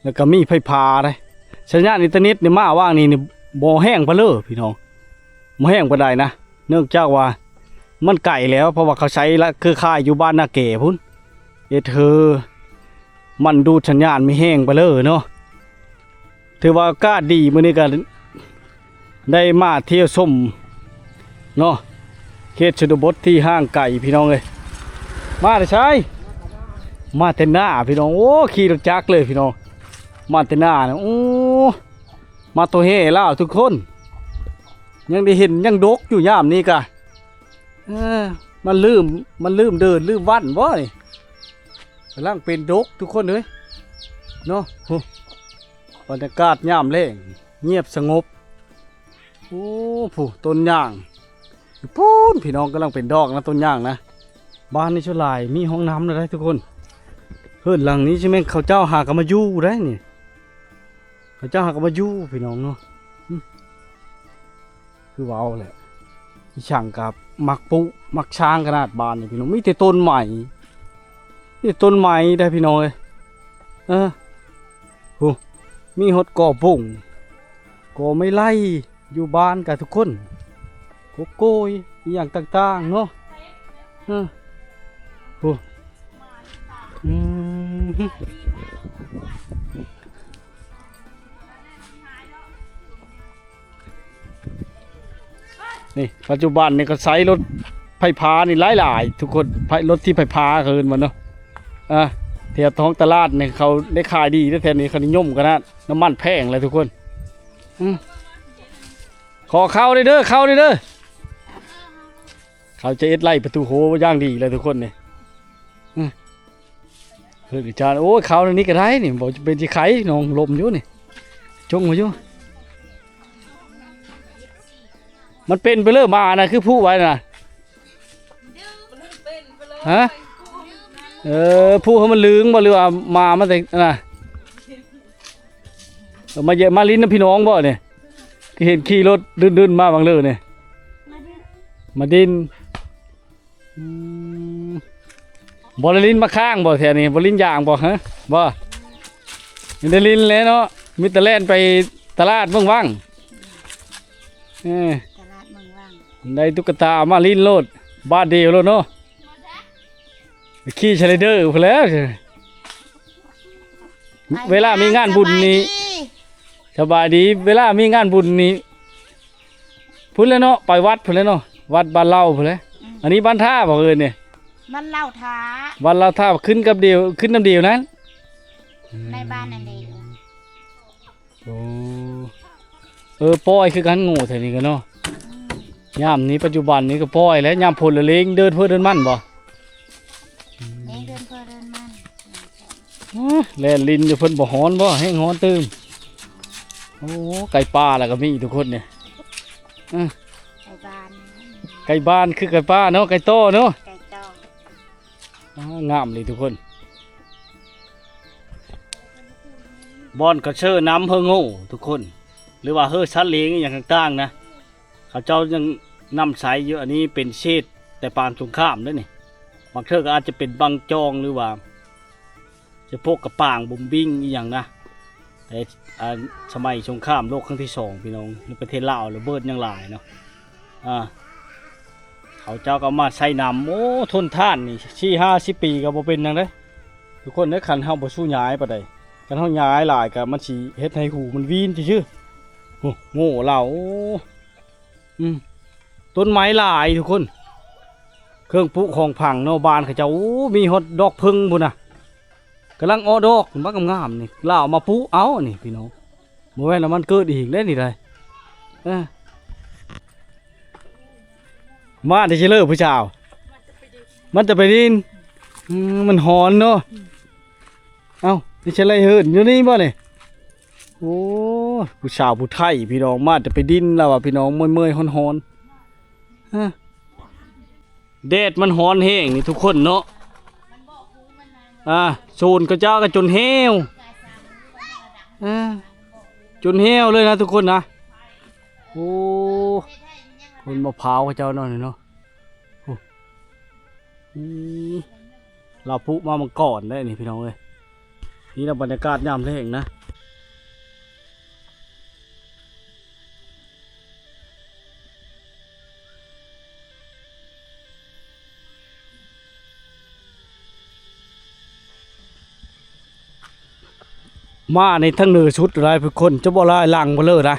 ແລ້ວກໍມີໄຟຟ້າໄດ໋. ສັນຍານອິນເຕີເນັດນີ້ມາວ່າງນີ້ນີ້ ບໍ່ແຮງປານເລີພີ່ນ້ອງ, ບໍ່ແຮງປານໃດນະ, ເນື່ອງຈາກວ່າມັນໄກແລ້ວ, ເພາະວ່າເຂົາໃຊ້ລະເຄືອຂ່າຍຢູ່ບ້ານນາແກພຸ້ນ, ເຮັດໃຫ້ມັນດູດສັນຍານມີແຮງປານເລີເນາະ. ຖືວ່າອາກາດດີ, ມື້ນີ້ກໍໄດ້ມາທ່ຽວຊົມເນາະ ເຂດຊົນນະບົດທີ່ຫ່າງໄກພີ່ນ້ອງເອີຍ. ມາແຕ່ໃສ? ມາແຕ່ນາພີ່ນ້ອງ. ໂອ້ ຂີ່ລົດຈັກເລີຍພີ່ນ້ອງ, ມາແຕ່ນານະ. ໂອ້ ມາໂຕແຮ່ລາວທຸກຄົນ, ຍັງໄດ້ເຫັນ ຍັງດົກຢູ່ຍາມນີ້ກະ. ເອີ ມັນລືມ ມັນລືມເດີນລືມວັນບໍ່ນີ້? ກຳລັງເປັນດົກທຸກຄົນເອີຍເນາະ. ໂອ້ ບັນຍາກາດຍາມແລງງຽບສະຫງົບ. ໂອ້ ຜູ້ຕົ້ນຍາງຢູ່ພຸ້ນ ພີ່ນ້ອງ, ກຳລັງເປັນດອກນະ ຕົ້ນຍາງນະ. ບ້ານນີ້ສ່ວນຫຼາຍມີຫ້ອງນ້ຳແລ້ວໄດ໋ທຸກຄົນ. ເຮືອນຫຼັງນີ້ຊິແມ່ນເຂົາເຈົ້າຫາກໍມາຢູ່ໄດ໋ນີ້, ເຂົາເຈົ້າຫາກໍມາຢູ່ພີ່ນ້ອງເນາະ. ອືມ ຄືເວົ້າແຫຼະ ອີ່ຊ່າງກໍມັກປຸມັກຊ່າງຂະໜາດບ້ານນີ້ພີ່ນ້ອງ, ມີແຕ່ຕົ້ນໄມ້ ມີແຕ່ຕົ້ນໄມ້ໄດ໋ພີ່ນ້ອງເອີຍ. ເອີ ໂອ້ ມີຮອດກໍບຸ້ງ ກໍໄມ້ໄລ່ ຢູ່ບ້ານກະທຸກຄົນ ກົກໂກຍອີ່ຫຍັງຕ່າງໆເນາະ. ເອີ ໂອ້ ອືມ ນີ້ ປັດຈຸບັນນີ້ກໍໃຊ້ລົດໄຟຟ້ານີ້ຫຼາຍໆ ທຸກຄົນ, ໄຟ ລົດຖີບໄຟຟ້າເຂົາເອີ້ນວ່າເນາະ. ອ່າ ແຖວທ້ອງຕະຫຼາດນີ້ເຂົາໄດ້ຂາຍດີເດ້ ແຖວນີ້ເຂົານິຍົມຂະໜາດ, ນ້ຳມັນແພງແຫຼະທຸກຄົນ. ອືມ ຂໍເຂົ້າເດີ ເຂົ້າເດີ ເຂົາຈະເຮັດໄລ່ປະຕູໂຫຢ່າງດີແຫຼະທຸກຄົນນີ້. ອືມ ເຮີ້ຍ ອາຈານ ໂອ້ຍ ເຂົ້າໃນນີ້ກໍໄດ້ນີ້ ບໍ່ເປັນຊິໄຄ ນ້ອງລົມຢູ່ນີ້ ຈົ່ງມາຢູ່. ມັນເປັນໄປເລີຍ ໝານະ ຄືຜູກໄວ້ນະ. ຮະ? ເອີ ຜູກໃຫ້ມັນລຶງບໍ່ ຫຼືວ່າໝາມາແຕ່ນະ? ເອີ ມາເຢຍ ມາຫຼິ້ນນຳພີ່ນ້ອງບໍ່ນີ້? ຄືເຫັນຂີ່ລົດດຶນໆມາບັງເລີນີ້ ມາດິນ. ອືມ ບໍ່ໄດ້ຫຼິ້ນໝາກຂ່າງບໍ່ແຖວນີ້? ບໍ່ຫຼິ້ນຢາງບໍ່ ຮະ? ບໍ່ ມີແຕ່ຫຼິ້ນແຫຼະເນາະ ມີແຕ່ແລ່ນໄປຕະຫຼາດເມືອງວັງ. ເອີ ຕະຫຼາດເມືອງວັງ ໄດ້ຕຸກກະຕາມາຫຼິ້ນໂລດ ບາດດຽວໂລດເນາະ. ຂີ່ສະໄລເດີພຸ້ນແຫຼະ ເວລາມີງານບຸນນີ້. ສະບາຍດີ ສະບາຍດີ ເວລາມີງານບຸນນີ້ ພຸ້ນແຫຼະເນາະ ໄປວັດພຸ້ນແຫຼະເນາະ ວັດບ້ານເລົ່າພຸ້ນແຫຼະ. ອືມ ອັນນີ້ບ້ານທ່າບໍ່ເອີ້ນນີ້? ບ້ານເລົ່າທ່າ ບ້ານເລົ່າທ່າ ຂຶ້ນກັບດຽວ ຂຶ້ນນຳດຽວນັ້ນ ໃນບ້ານນັ້ນເດ້. ໂອ້ ເອີ ປ່ອຍຄືກັນ ໂງ່ແຖວນີ້ກໍເນາະ. ອືມ ຍາມນີ້ ປັດຈຸບັນນີ້ກໍປ່ອຍແຫຼະ ຍາມຝົນລະເລັງເດີນເພີເດີນມັນບໍ່? ເອີ ເດີນເພີເດີນມັນ. ອື ແລ່ນຫຼິ້ນຢູ່ ເພິ່ນບໍ່ຮ້ອນບໍ່? ແຮງຮ້ອນຕື່ມ. ໂອ້ ໄກ່ປ່າລະກໍມີທຸກຄົນນີ້. ອື ໄກ່ບ້ານ ໄກ່ບ້ານຄືໄກ່ປ່າເນາະ ໄກ່ຕໍ່ເນາະ ໄກ່ຕໍ່. ອ້າ ງາມເລີຍທຸກຄົນ. ບ່ອນກະເຊີນ້ຳເຮີໂງ່ທຸກຄົນ ຫຼືວ່າເຮີສັດລ້ຽງອີ່ຫຍັງຕ່າງໆນະ ເຂົາເຈົ້າຍັງນຳໃຊ້ຢູ່. ອັນນີ້ເປັນເສດແຕ່ປາງສົງຄາມເດ້ນີ້ ບາງເທື່ອກໍອາດຈະເປັນບັງຈອງ ຫຼືວ່າຈະພວກກະປາງບຸມບິ້ງອີ່ຫຍັງນະ ແຕ່ ອ່າ ສະໄໝສົງຄາມໂລກຄັ້ງທີສອງ ພີ່ນ້ອງ ໃນປະເທດລາວລະເບີດຍັງຫຼາຍເນາະ. ອ່າ ເຂົາເຈົ້າກໍເອົາມາໃສ່ນ້ຳ ໂອ້ ທົນທານນີ້ ສີ່ຫ້າສິບປີກໍບໍ່ເປັນຫຍັງເດ້ທຸກຄົນເດ້. ຄັນເຮົາບໍ່ສູ້ຍ້າຍປານໃດ ຄັນເຮົາຍ້າຍຫຼາຍກໍມັນຊິເຮັດໃຫ້ຫູມັນວີນຊື່ໆ. ໂອ້ ໂງ່ລາວ ໂອ້ ອືມ ຕົ້ນໄມ້ຫຼາຍທຸກຄົນ ເຄື່ອງປຸຂອງຝັງເນາະ ບ້ານເຂົາເຈົ້າ. ໂອ້ ມີຮອດດອກເຜິ້ງພຸ້ນນະ ກຳລັງອອກດອກບັກງາມໆນີ້ ລາວເອົາມາປຸເອົານີ້ພີ່ນ້ອງ. ບໍ່ແມ່ນວ່າມັນເກີດເອງເດ້ນີ້ໄດ໋ ເອີ ມາແຕ່ຊິເລີຜູ້ສາວ ມັນຈະໄປດິນ ອືມ ມັນຮ້ອນເນາະ. ເອົ້າ ນີ້ຊິໄລ່ເຫີນຢູ່ນີ້ບໍ່ນີ້? ໂອ້ ຜູ້ສາວຜູ້ໄທພີ່ນ້ອງ ມາແຕ່ໄປດິນລາວວ່າພີ່ນ້ອງ ເມື່ອຍໆຮ້ອນໆ ຮະ. ແດດມັນຮ້ອນແຮງນີ້ທຸກຄົນເນາະ ອ່າ ໂຊນຂະເຈົ້າກໍຈົນແຫ້ວ ອ່າ ຈົນແຫ້ວເລີຍນະທຸກຄົນນະ. ໂອ້ ໂພນມະພ້າວຂະເຈົ້າເນາະນີ້ເນາະ. ໂອ້ ອືມ ລາວປຸມາມັງກອນໄດ໋ນີ້ພີ່ນ້ອງເອີຍ. ນີ້ລະບັນຍາກາດຍາມແລງນະ. ມາໃນທາງເໜືອສຸດໄດ໋ ທຸກຄົນ ຈະບໍ່ຫຼາຍຫຼັງບໍ່ເລີໄດ໋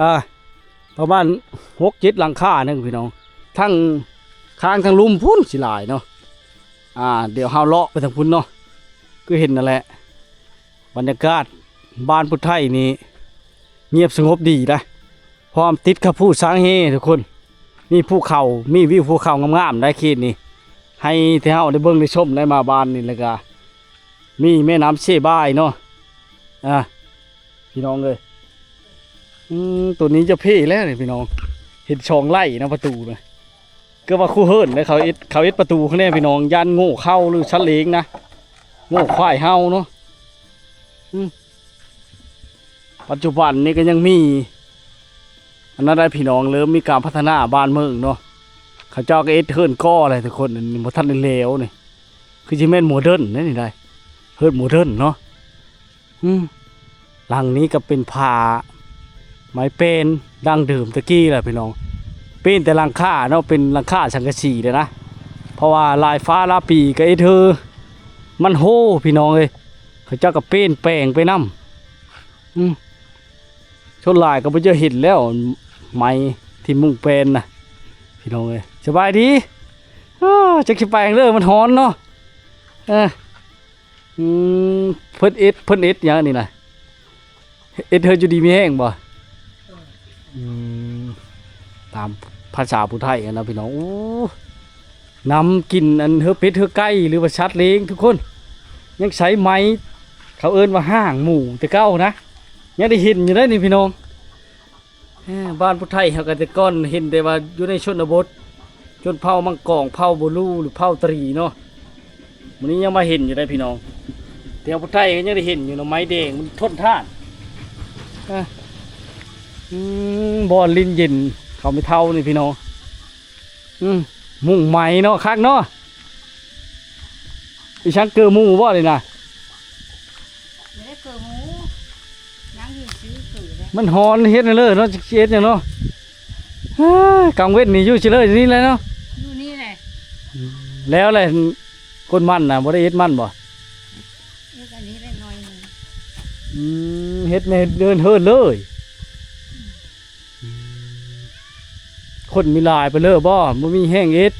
ອ່າ ປະມານຫົກເຈັດຫຼັງຄາໜຶ່ງພີ່ນ້ອງ ທັງຂ້າງທັງລຸ່ມພຸ້ນຊິຫຼາຍເນາະ. ອ່າ ດຽວເຮົາເລາະໄປທາງພຸ້ນເນາະ ຄືເຫັນນັ້ນແຫຼະ. ບັນຍາກາດບ້ານຜູ້ໄທນີ້ງຽບສະຫງົບດີໄດ໋ ພ້ອມຕິດກັບພູຊາງເຮທຸກຄົນ ມີພູເຂົາ ມີວິວພູເຂົາງາມໆໄດ໋ເຂດນີ້. ໃຫ້ທີ່ເຮົາໄດ້ເບິ່ງໄດ້ຊົມໄດ້ມາບ້ານນີ້ ແລ້ວກະມີແມ່ນ້ຳເຊບາຍເນາະ ອ່າ ພີ່ນ້ອງເອີຍ. ອືມ ໂຕນີ້ຈະເພແລ້ວນີ້ພີ່ນ້ອງ ເຫັນສອງໄລ່ນະປະຕູນະ. ເກືອບວ່າຄູ່ເຫີນເດ້ ເຂົາເຮັດ ເຂົາເຮັດປະຕູຂ້າງໃນພີ່ນ້ອງ ຢ້ານໂງ່ເຂົ້າ ຫຼືສັດລ້ຽງນະ ໂງ່ຄວາຍເຫົ່າເນາະ. ອືມ ປັດຈຸບັນນີ້ກໍຍັງມີອັນນັ້ນໄດ໋ພີ່ນ້ອງ ເລີ່ມມີການພັດທະນາບ້ານເມືອງເນາະ. ເຂົາເຈົ້າກໍເຮັດເຮືອນກໍ່ແລ້ວທຸກຄົນ ອັນນີ້ບໍ່ທັນໄດ້ແລ້ວນີ້ ຄືຊິແມ່ນໂມເດີນເດ້ນີ້ໄດ໋ ເຮືອນໂມເດີນເນາະ. ອືມ ຫຼັງນີ້ກໍເປັນຜ້າໄມ້ແປ້ນດັ້ງເດີມແຕ່ກີ້ແຫຼະພີ່ນ້ອງ ເປັນແຕ່ຫຼັງຄາເນາະ ເປັນຫຼັງຄາສັງກະສີເດ້ນະ ເພາະວ່າຫຼາຍຟ້າຫຼາຍປີກໍເຮັດເຮືອນ ມັນໂຮພີ່ນ້ອງເອີຍ ເຂົາເຈົ້າກໍປ່ຽນແປງໄປນຳ. ອືມ ສ່ວນຫຼາຍກໍບໍ່ຈະເຫັນແລ້ວ ໄມ້ທີ່ມຸງແປ້ນນະ ພີ່ນ້ອງເອີຍ. ສະບາຍດີ ເອີ ຈັກຊິໄປຫຍັງເດີ ມັນຮ້ອນເນາະ ເອີ. ອືມ ເພິ່ນເຮັດ ເພິ່ນເຮັດຫຍັງອັນນີ້ນະ ເຮັດເຮືອນຢູ່ດີມີແຮງບໍ່? ອືມ ຕາມພາສາຜູ້ໄທຫັ້ນນະພີ່ນ້ອງ. ໂອ້ ນຳກິນອັນເຮືອເປັດເຮືອໄກ່ ຫຼືວ່າສັດລ້ຽງທຸກຄົນ ຍັງໃຊ້ໄມ້ ເຂົາເອີ້ນວ່າຫ້າງໝູແຕ່ເກົ່ານະ ຍັງໄດ້ເຫັນຢູ່ເດ້ນີ້ພີ່ນ້ອງ. ເອີ ບ້ານຜູ້ໄທເຮົາກໍແຕ່ກ່ອນເຫັນແຕ່ວ່າຢູ່ໃນຊົນນະບົດ ຊົນເຜົ່າມັງກອງ ເຜົ່າໂບລູ ຫຼືເຜົ່າຕະຣີເນາະ. ມື້ນີ້ຍັງມາເຫັນຢູ່ໄດ໋ພີ່ນ້ອງ ແຖວຜູ້ໄທກໍຍັງໄດ້ເຫັນຢູ່ເນາະ ໄມ້ແດງມັນທົນທານ. ອາ ອືມ ບ່ອນຫຼິ້ນເຢັນເຂົາແມ່ເຖົ້ານີ້ພີ່ນ້ອງ. ອືມ ມຸງໄມ້ເນາະ ຄັກເນາະ. ອີ່ສັງເກີໝູບໍ່ນີ້ນະ? ບໍ່ໄດ້ເກີໝູ ຍັງຢູ່ຊື່ເກີແຫຼະ. ມັນຮ້ອນເຮັດແນວເລີເນາະ ຈັກຊິເຮັດຫຍັງເນາະ. ເຮີ້ຍ ກາງເວັນນີ້ຢູ່ຊິເລີນີ້ແຫຼະເນາະ ຢູ່ນີ້ແຫຼະ. ອືມ ແລ້ວແຫຼະ ກົ້ນມັນນະ ບໍ່ໄດ້ເຮັດມັນບໍ່? ເຮັດອັນນີ້ແຫຼະໜ້ອຍໜຶ່ງ. ອືມ ເຮັດໃນເຮືອນເຮີນເລີຍ. ອືມ ຄົນມີຫຼາຍປານເລີບໍ່? ບໍ່ມີແຮງເຮັດ.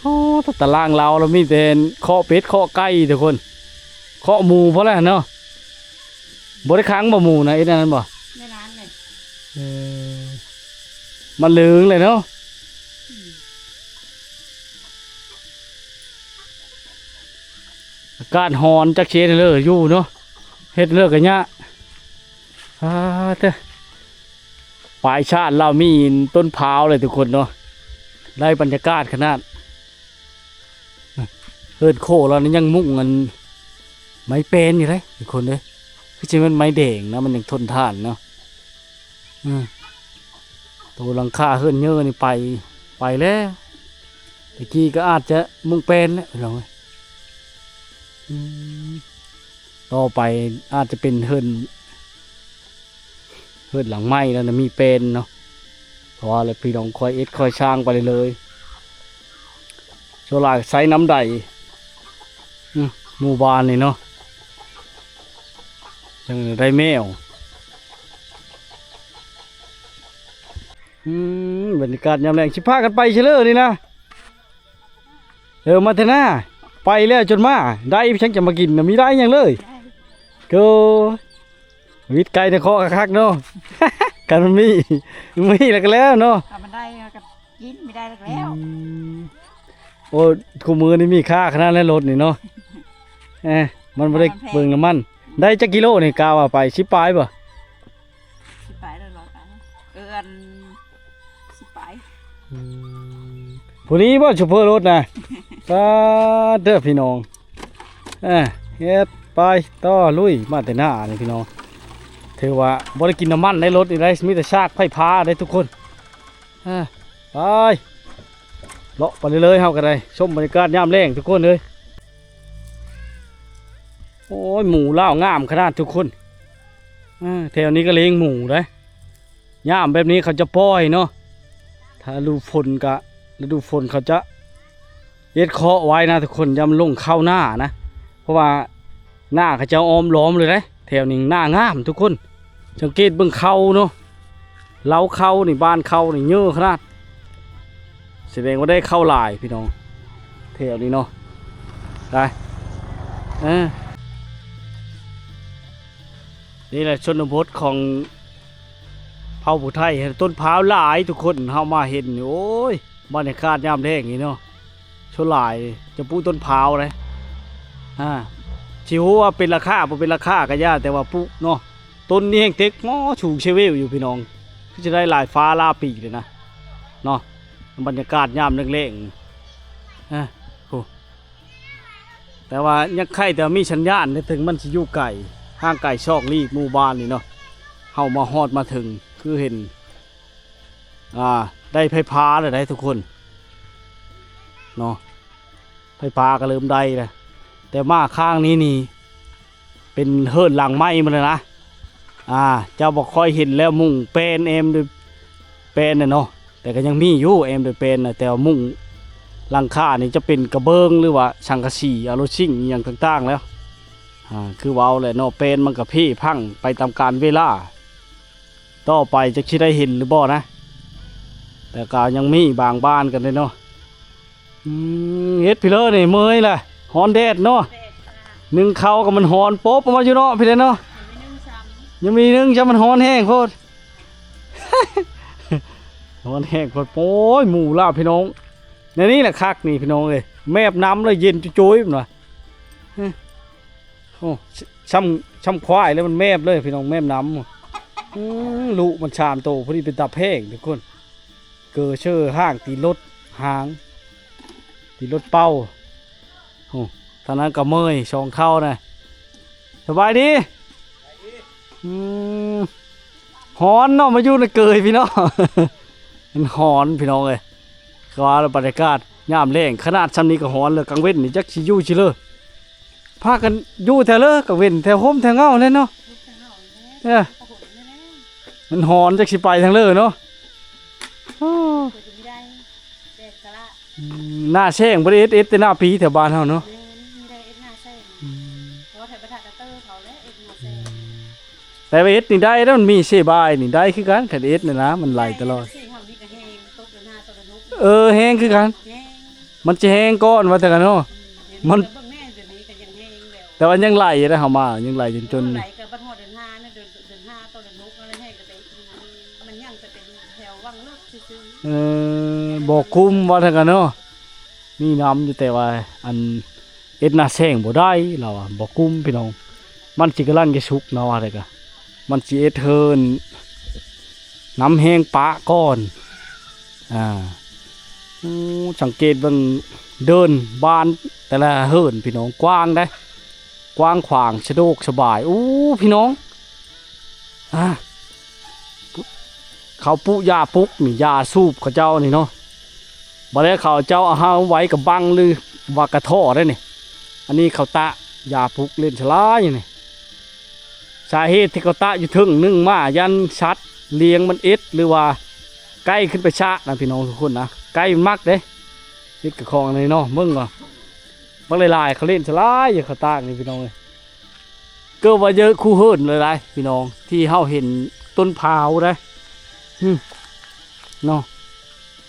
ໂອ້ ຕາຕະລາງລາວລະມີແຕ່ເຄາະເປັດເຄາະໄກ່ທຸກຄົນ ເຄາະໝູພໍແລ້ວເນາະ. ບໍ່ໄດ້ຂັງບໍ່ໝູນະ ເຮັດອັນນັ້ນບໍ່? ໃນຮ້ານເລີຍ. ເອີ ມັນເລິງເລີຍເນາະ. ອືມ ອາກາດຮ້ອນ ຈັກຊິເຮັດເລີຢູ່ເນາະ ເຮັດເລີກໍຍາກ. ອາ ເຕີ ປາຍຊາດລາວມີຕົ້ນພ້າວເລີຍທຸກຄົນເນາະ ໄດ້ບັນຍາກາດຂະໜາດ. ເຮືອນໂຄ້ງລາວນີ້ຍັງມຸງອັນໄມ້ແປ້ນຢູ່ເດ້ທຸກຄົນເອີຍ ຄືຊິແມ່ນໄມ້ແດງນະ ມັນຍັງທົນທານເນາະ. ອືມ ໂຕຫຼັງຄາເຮືອນເຍີນີ້ໄປ ໄປແລ້ວ ແຕ່ກີ້ກໍອາດຈະມຸງແປ້ນແຫຼະພີ່ນ້ອງເອີຍ. ອືມ ຕໍ່ໄປອາດຈະເປັນເຮືອນ ເຮືອນຫຼັງໃໝ່ແລ້ວນະ ມີແປ້ນເນາະ ເພາະວ່າແລ້ວພີ່ນ້ອງຄ່ອຍເຮັດຄ່ອຍສ້າງໄປເລື້ອຍໆ. ສ່ວນຫຼາຍໃຊ້ນ້ຳໄດ ອືມ ໝູ່ບ້ານນີ້ເນາະ ຈັ່ງໄດ້ແມວ. ອືມ ບັນຍາກາດຍາມແລງ ຊິພາກັນໄປໃສເລີນີ້ນະ? ເອີ ມາແຕ່ນາ ໄປແລ້ວຈົນມາ ໄດ້ຫຍັງຈະມາກິນນະ ມີໄດ້ຫຍັງເລີຍ. ໂອ້ຍ ວິດໄກ່ໃນເຄາະຄັກໆເນາະ ຄັນມັນມີ ມີແລ້ວກໍແລ້ວເນາະ ຖ້າມັນໄດ້ກໍກິນ ບໍ່ໄດ້ແລ້ວກໍແລ້ວ. ອືມ ໂອ້ຍ ຄູ່ມື້ນີ້ມີຄ່າຂະໜາດແລ້ວລົດນີ້ເນາະ. ເອີ ມັນບໍ່ໄດ້ເບິ່ງນ້ຳມັນ. ໄດ້ຈັກກິໂລນີ້ ກະວ່າໄປ ສິບປາຍບໍ່? ສິບປາຍ ຮ້ອຍປາຍ ເອີ ອັນ ສິບປາຍ. ອືມ ຜູ້ນີ້ບໍ່ໂຊເຟີລົດນະ? ປາດເດີພີ່ນ້ອງ ເອີ ເຮັດໄປຕໍ່ລຸຍ ມາແຕ່ນານີ້ພີ່ນ້ອງ. ຖືວ່າບໍ່ໄດ້ກິນນ້ຳມັນໃນລົດນີ້ໄດ໋ ມີແຕ່ຊາກໄຟຟ້າເດ້ທຸກຄົນ. ເອີ ໄປ ເລາະໄປເລື້ອຍໆ ເຮົາກໍໄດ້ ຊົມບັນຍາກາດຍາມແລງທຸກຄົນເອີຍ. ໂອ້ຍ ໝູລາວງາມຂະໜາດທຸກຄົນ. ເອີ ແຖວນີ້ກໍລ້ຽງໝູໄດ໋ ຍາມແບບນີ້ເຂົາຈະປ່ອຍເນາະ. ຖ້າລະດູຝົນກະ ລະດູຝົນເຂົາຈະເຮັດເຄາະໄວ້ນະທຸກຄົນ ຢ່າມັນລົງເຂົ້ານານະ ເພາະວ່ານາເຂົາເຈົ້າອ້ອມລ້ອມເລີຍເດ້. ແຖວນີ້ນາງາມທຸກຄົນ ສັງເກດເບິ່ງເຂົ້າເນາະ ເລົ້າເຂົ້ານີ້ ບ້ານເຂົ້ານີ້ເຍີະຂະໜາດ ສະແດງວ່າໄດ້ເຂົ້າຫຼາຍພີ່ນ້ອງ ແຖວນີ້ເນາະ. ໄດ້ ເອີ ນີ້ແຫຼະຊົນນະບົດຂອງເຜົ່າຜູ້ໄທ ຕົ້ນພ້າວຫຼາຍທຸກຄົນ ເຮົາມາເຫັນນີ້ ໂອ້ຍ ບັນຍາກາດຍາມແລງນີ້ເນາະ ສ່ວນຫຼາຍຈະປູກຕົ້ນພ້າວເດ້. ອາ ຊິຮູ້ວ່າເປັນລາຄາບໍ່ເປັນລາຄາກໍຢ່າ ແຕ່ວ່າປູກເນາະ. ຕົ້ນນີ້ແຮ່ງເຕັກ ໂອ້ ສູງເຊເວວຢູ່ພີ່ນ້ອງ ຄືຈະໄດ້ຫຼາຍຟ້າຫຼາຍປີເລີຍນະເນາະ. ບັນຍາກາດຍາມແລງໆ ອາ ໂອ້ ແຕ່ວ່າຍັງໄຄແຕ່ມີສັນຍານເດ້ ເຖິງມັນຊິຢູ່ໄກ ຫ່າງໄກຊອກຫຼີກໝູ່ບ້ານນີ້ເນາະ ເຮົາມາຮອດມາເຖິງ ຄືເຫັນ ອ່າ ໄດ້ໄຟຟ້າແລ້ວໄດ໋ທຸກຄົນເນາະ ໄຟຟ້າກໍເລີ່ມໄດ້ແລ້ວ. ແຕ່ມາຂ້າງນີ້ນີ້ເປັນເຮືອນຫຼັງໃໝ່ໝົດແລ້ວນະ. ອ່າ ເຈົ້າບໍ່ຄ່ອຍເຫັນແລ້ວ ມຸງແປ້ນແອ້ມດ້ວຍແປ້ນນະເນາະ ແຕ່ກໍຍັງມີຢູ່ແອ້ມດ້ວຍແປ້ນນະ ແຕ່ວ່າມຸງຫຼັງຄານີ້ຈະເປັນກະເບື້ອງ ຫຼືວ່າສັງກະສີ ອາໂລຊິງ ອີ່ຫຍັງຕ່າງໆແລ້ວ. ອ່າ ຄືເວົ້າແຫຼະເນາະ ແປ້ນມັນກໍເພພັງໄປຕາມການເວລາ. ຕໍ່ໄປຈັກຊິໄດ້ເຫັນຫຼືບໍ່ນະ ແຕ່ກໍຍັງມີບາງບ້ານກັນເດ້ເນາະ. ອືມ ເຮັດພີ້ເລີນີ້ເມື່ອຍລະ ຮ້ອນແດດເນາະ ໜຶ້ງເຂົ້າກໍມັນຮ້ອນປົບອອກມາຢູ່ເນາະ ພີ້ເລີເນາະ. ຍັງມີໜຶ້ງຊ້ຳ ມັນຮ້ອນແຮງໂພດ ຮ້ອນແຮງໂພດ. ໂອ້ຍ ໝູລາວພີ່ນ້ອງ ແນວນີ້ແຫຼະຄັກນີ້ພີ່ນ້ອງເອີຍ ແມບນ້ຳເລີຍ ເຢັນໂຈຍໆ ມັນວ່າ. ໂອ້ ຊ້ຳ ຊ້ຳຄວາຍແລ້ວມັນແມບເລີຍພີ່ນ້ອງ ແມບນ້ຳ. ອືມ ລູກມັນສາມໂຕ ພໍດີເປັນຕາແພງທຸກຄົນ ເກີເຊີຮ່າງຕີນລົດ ຫາງ ຕີນລົດເປົ່າ. ໂອ້ ທາງນັ້ນກໍເມີຍ ສອງເທົ່ານະ. ສະບາຍດີ. ອືມ ຮ້ອນເນາະ ມາຢູ່ໃນເກີຍພີ່ນ້ອງ ມັນຮ້ອນພີ່ນ້ອງເອີຍ. ຄືວ່າລະ ບັນຍາກາດຍາມແລງ ຂະໜາດຊ່ຳນີ້ກໍຮ້ອນແລ້ວ ກາງເວັນນີ້ຈັກຊິຢູ່ຊິເລີ ພາກັນຢູ່ແຖວເລີ ກາງເວັນແຖວຮົ່ມແຖວເງົາແຫຼະເນາະ. ເອີ ມັນຮ້ອນ ຈັກຊິໄປທາງເລີເນາະ. ໂອ້ ອືມ ໜ້າແຊງບໍ່ໄດ້ເຮັດ ເຮັດແຕ່ໜ້າປີແຖວບ້ານເຮົາເນາະ. ແມ່ນ ມີແຕ່ເຮັດໜ້າແຊງ. ອືມ ເພາະວ່າໄທບາທາກະເຕີເຂົາແຫຼະເຮັດໜ້າແຊງ. ອືມ ແຕ່ວ່າເຮັດນີ້ໄດ້ແລ້ວ ມັນມີເຊບາຍນີ້ໄດ້ຄືກັນ ຄັນເຮັດນີ້ນະ ມັນໄຫຼຕະຫຼອດ. ເອີ ແຮງຄືກັນ ມັນຈະແຮງກ່ອນວ່າແຕ່ກັນເນາະ. ອືມ ມັນ ແຕ່ວ່າຍັງໄຫຼໄດ້ ເຮົາມາຍັງໄຫຼຈົນ ຈົນ ມັນຍັງຈະເປັນແຖວວັງເລິກຊື່ໆ. ເອີ ບໍ່ກຸ້ມວ່າແຕ່ກັນເນາະ ມີນ້ຳຢູ່ ແຕ່ວ່າອັນ ເຮັດໜ້າແຊງບໍ່ໄດ້ ລາວວ່າບໍ່ກຸ້ມພີ່ນ້ອງ. ມັນຊິກຳລັງຈະສຸກນະວ່າແລ້ວກະ ມັນຊິເຮັດເຮີນ ນ້ຳແຮງປະກ່ອນ. ອ່າ ໂອ້ ສັງເກດເບິ່ງເດີ່ນບານແຕ ແຕ່ລະເຮືອນພີ່ນ້ອງ ກວ້າງເດ້ ກວ້າງຂວາງ ສະດວກສະບາຍ. ໂອ້ ພີ່ນ້ອງ ອ່າ ເຂົາປູກຢາປຸກນີ້ ຢາສູບເຂົາເຈົ້ານີ້ເນາະ. ບໍ່ໄດ້ເຂົາເຈົ້າເອົາເຮົາໄວ້ກັບບັງ ຫຼືວ່າກະທໍ່ໄດ້ນີ້. ອັນນີ້ເຂົາຕາກຢາປຸກເຫຼັ້ນສະຫຼາຍນີ້. ສາເຫດທີ່ເຂົາຕາກຢູ່ເທິງ ໜຶ່ງມາຢ້ານສັດລ້ຽງມັນເອັດ ຫຼືວ່າໄກ່ຂຶ້ນໄປຊະນະ ພີ່ນ້ອງທຸກຄົນນະ. ໄກ່ມັນມັກເດ້ ເຮັດກະຂອງອັນນີ້ເນາະ. ເບິ່ງວ່າບັກຫຼາຍໆ ເຂົາເຫຼັ້ນສະຫຼາຍຢູ່ເຂົາຕາກນີ້ ພີ່ນ້ອງເອີຍ. ເກີດວ່າເຢີະຄູ່ເຮືອນເລີຍໄດ໋ ພີ່ນ້ອງ ທີ່ເຮົາເຫັນຕົ້ນພ້າວໄດ໋ ອືມ ເນາະ.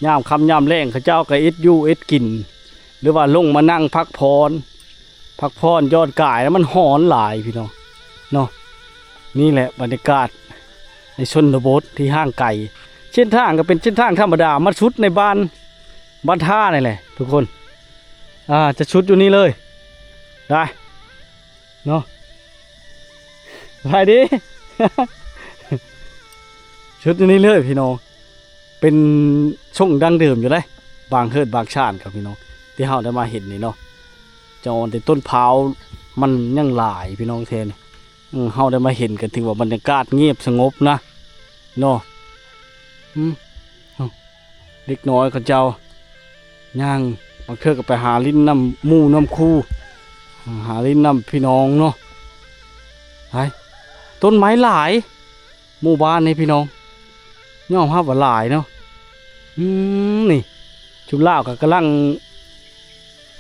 ຍາມຄ່ຳຍາມແລງເຂົາເຈົ້າກໍເຮັດຢູ່ເຮັດກິນ ຫຼືວ່າລົງມານັ່ງພັກຜ່ອນ ພັກຜ່ອນຢ່ອນກາຍ ແລ້ວມັນຮ້ອນຫຼາຍ ພີ່ນ້ອງເນາະ. ນີ້ແຫຼະບັນຍາກາດໃນຊົນນະບົດທີ່ຫ່າງໄກ. ເສັ້ນທາງກໍເປັນເສັ້ນທາງທຳມະດາ ມາສຸດໃນບ້ານ ບ້ານທ່ານີ້ແຫຼະທຸກຄົນ. ອ່າ ຈະສຸດຢູ່ນີ້ເລີຍໄດ໋ ເນາະ. ສະບາຍດີ ຊຸດຢູ່ນີ້ເລີຍພີ່ນ້ອງ. ເປັນຊົງດັ້ງເດີມຢູ່ເດ້ ບາງເຮືອນບາງຊານກັບພີ່ນ້ອງ ທີ່ເຮົາໄດ້ມາເຫັນນີ້ເນາະ. ຈະອ່ອນແຕ່ຕົ້ນພ້າວ ມັນຍັງຫຼາຍພີ່ນ້ອງແທ້ນີ້. ເຮົາໄດ້ມາເຫັນກໍຖືວ່າບັນຍາກາດງຽບສະຫງົບນະ ເນາະ. ອືມ ເດັກນ້ອຍເຂົາເຈົ້າຍ່າງ ບາງເທື່ອກໍໄປຫາຫຼິ້ນນຳໝູ່ນຳຄູ່ ຫາຫຼິ້ນນຳພີ່ນ້ອງເນາະ. ໄປ ຕົ້ນໄມ້ຫຼາຍ ໝູ່ບ້ານນີ້ພີ່ນ້ອງ ຍອມຮັບວ່າຫຼາຍເນາະ. ອືມ ນີ້ ຊຸມລາວກໍກຳລັງ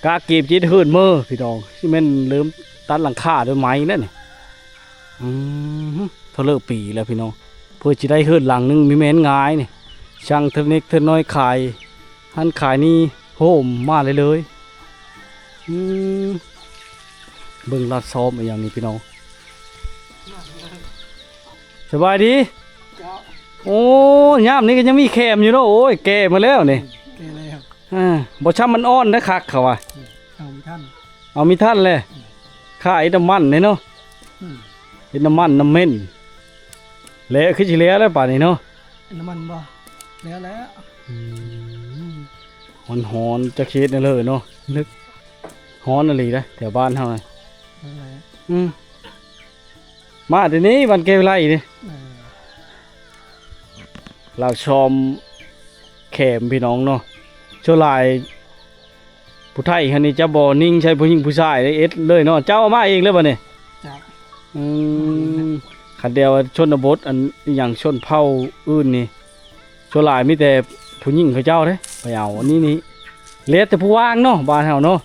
ກະເກັບເຈັດເຮືອນເມີພີ່ນ້ອງ ຊິແມ່ນເລີ່ມຕັດຫຼັງຄາດ້ວຍໄມ້ແລ້ວນີ້. ອືມ ເທົ່າເລີກປີແລ້ວພີ່ນ້ອງ ເພື່ອຊິໄດ້ເຮືອນຫຼັງໜຶ່ງ ມີແມ່ນງ່າຍນີ້. ຊ່າງເທື່ອເລັກເທື່ອນ້ອຍຂາຍຫັ້ນຂາຍນີ້ ໂຮມມາເລີຍໆ. ອືມ ເບິ່ງລາດຊ້ອມອີ່ຫຍັງນີ້ພີ່ນ້ອງ. ສະບາຍດີ. ເຈົ້າ. ໂອ້ ຍາມນີ້ກໍຍັງມີແຄມຢູ່ເນາະ. ໂອ້ຍ ແກ່ມາແລ້ວນີ້. ແກ່ແລ້ວ. ອ່າ ບໍ່ຊ້ຳມັນອ່ອນໄດ້ຄັກເຂົາວ່າ. ເອົາມີທັນ ເອົາມີທັນແຫຼະ. ອືມ ຂາຍນ້ຳມັນເດ້ເນາະ. ອືມ ເຮັດນ້ຳມັນນ້ຳເມັນ ແລ້ວຄືຊິແລ້ວແລ້ວປານນີ້ເນາະ. ນ້ຳມັນບໍ່ ແລ້ວແລ້ວ. ອືມ ຮ້ອນໆ ຈັກເຮັດແນວເລີເນາະ. ນຶກຮ້ອນອີ່ຫຼີເດ້ ແຖວບ້ານເຮົາ. ນັ້ນແຫຼະ. ອືມ ມາແຕ່ນີ້ບ້ານແກ້ວໄລນີ້. ເອີ ລາວຊອມແຄມພີ່ນ້ອງເນາະ. ສ່ວນຫຼາຍຜູ້ໄທເຮົານີ້ຈະບໍ່ນິ່ງໃສ່ຜູ້ຍິງຜູ້ຊາຍເດ້ ເຮັດເລີຍເນາະ. ເຈົ້າເອົາມາເອງເລີຍບໍ່ນີ້? ເຈົ້າ. ອືມ ຄັນແຕ່ວ່າຊົນນະບົດ ອັນອີ່ຫຍັງຊົນເຜົ່າອື່ນນີ້ ສ່ວນຫຼາຍມີແຕ່ຜູ້ຍິງເຂົາເຈົ້າເດ້ໄປເອົາ. ອັນນີ້ນີ້ແລ້ວແຕ່ຜູ້ວ່າງເນາະ ບ້ານເຮົາເນາະ.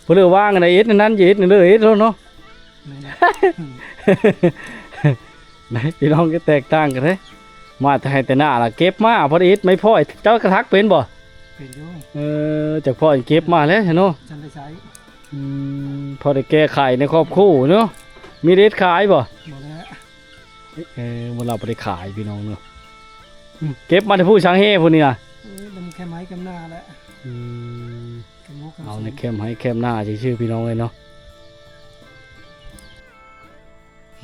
ຜູ້ເລີວ່າງອັນໃດເຮັດອັນນັ້ນ ເຮັດອັນເລີເຮັດໂລດເນາະ. ແມ່ນແຫຼະ. ໄດ໋ ພີ່ນ້ອງກໍແຕກຕ່າງກັນເດ້. ມາແຕ່ໄຮ່ແຕ່ນາລະເກັບມາ ພໍໄດ້ເຮັດໄມ້ພ້ອຍ. ເຈົ້າກະຖັກເປັນບໍ່? ເປັນຢູ່. ເອີ ຈັກພໍເກັບມາແລ້ວເນາະ. ຈັ່ງໄດ້ໃຊ້. ອືມ ພໍໄດ້ແກ້ໄຂໃນຄອບຄົວເນາະ. ມີໄດ້ເຮັດຂາຍບໍ່? ບໍ່ແລ້ວ. ເອີ ບໍ່ລາວບໍ່ໄດ້ຂາຍພີ່ນ້ອງເນາະ. ອືມ ເກັບມາແຕ່ຜູ້ຊ່າງແຮ່ຜູ້ນີ້ນະ. ເອີ ດຳແຄມໄຮ່ແຄມນາແຫຼະ. ອືມ ເອົາໃນແຄມໄຮ່ແຄມນາຊື່ໆ ພີ່ນ້ອງເອີຍເນາະ.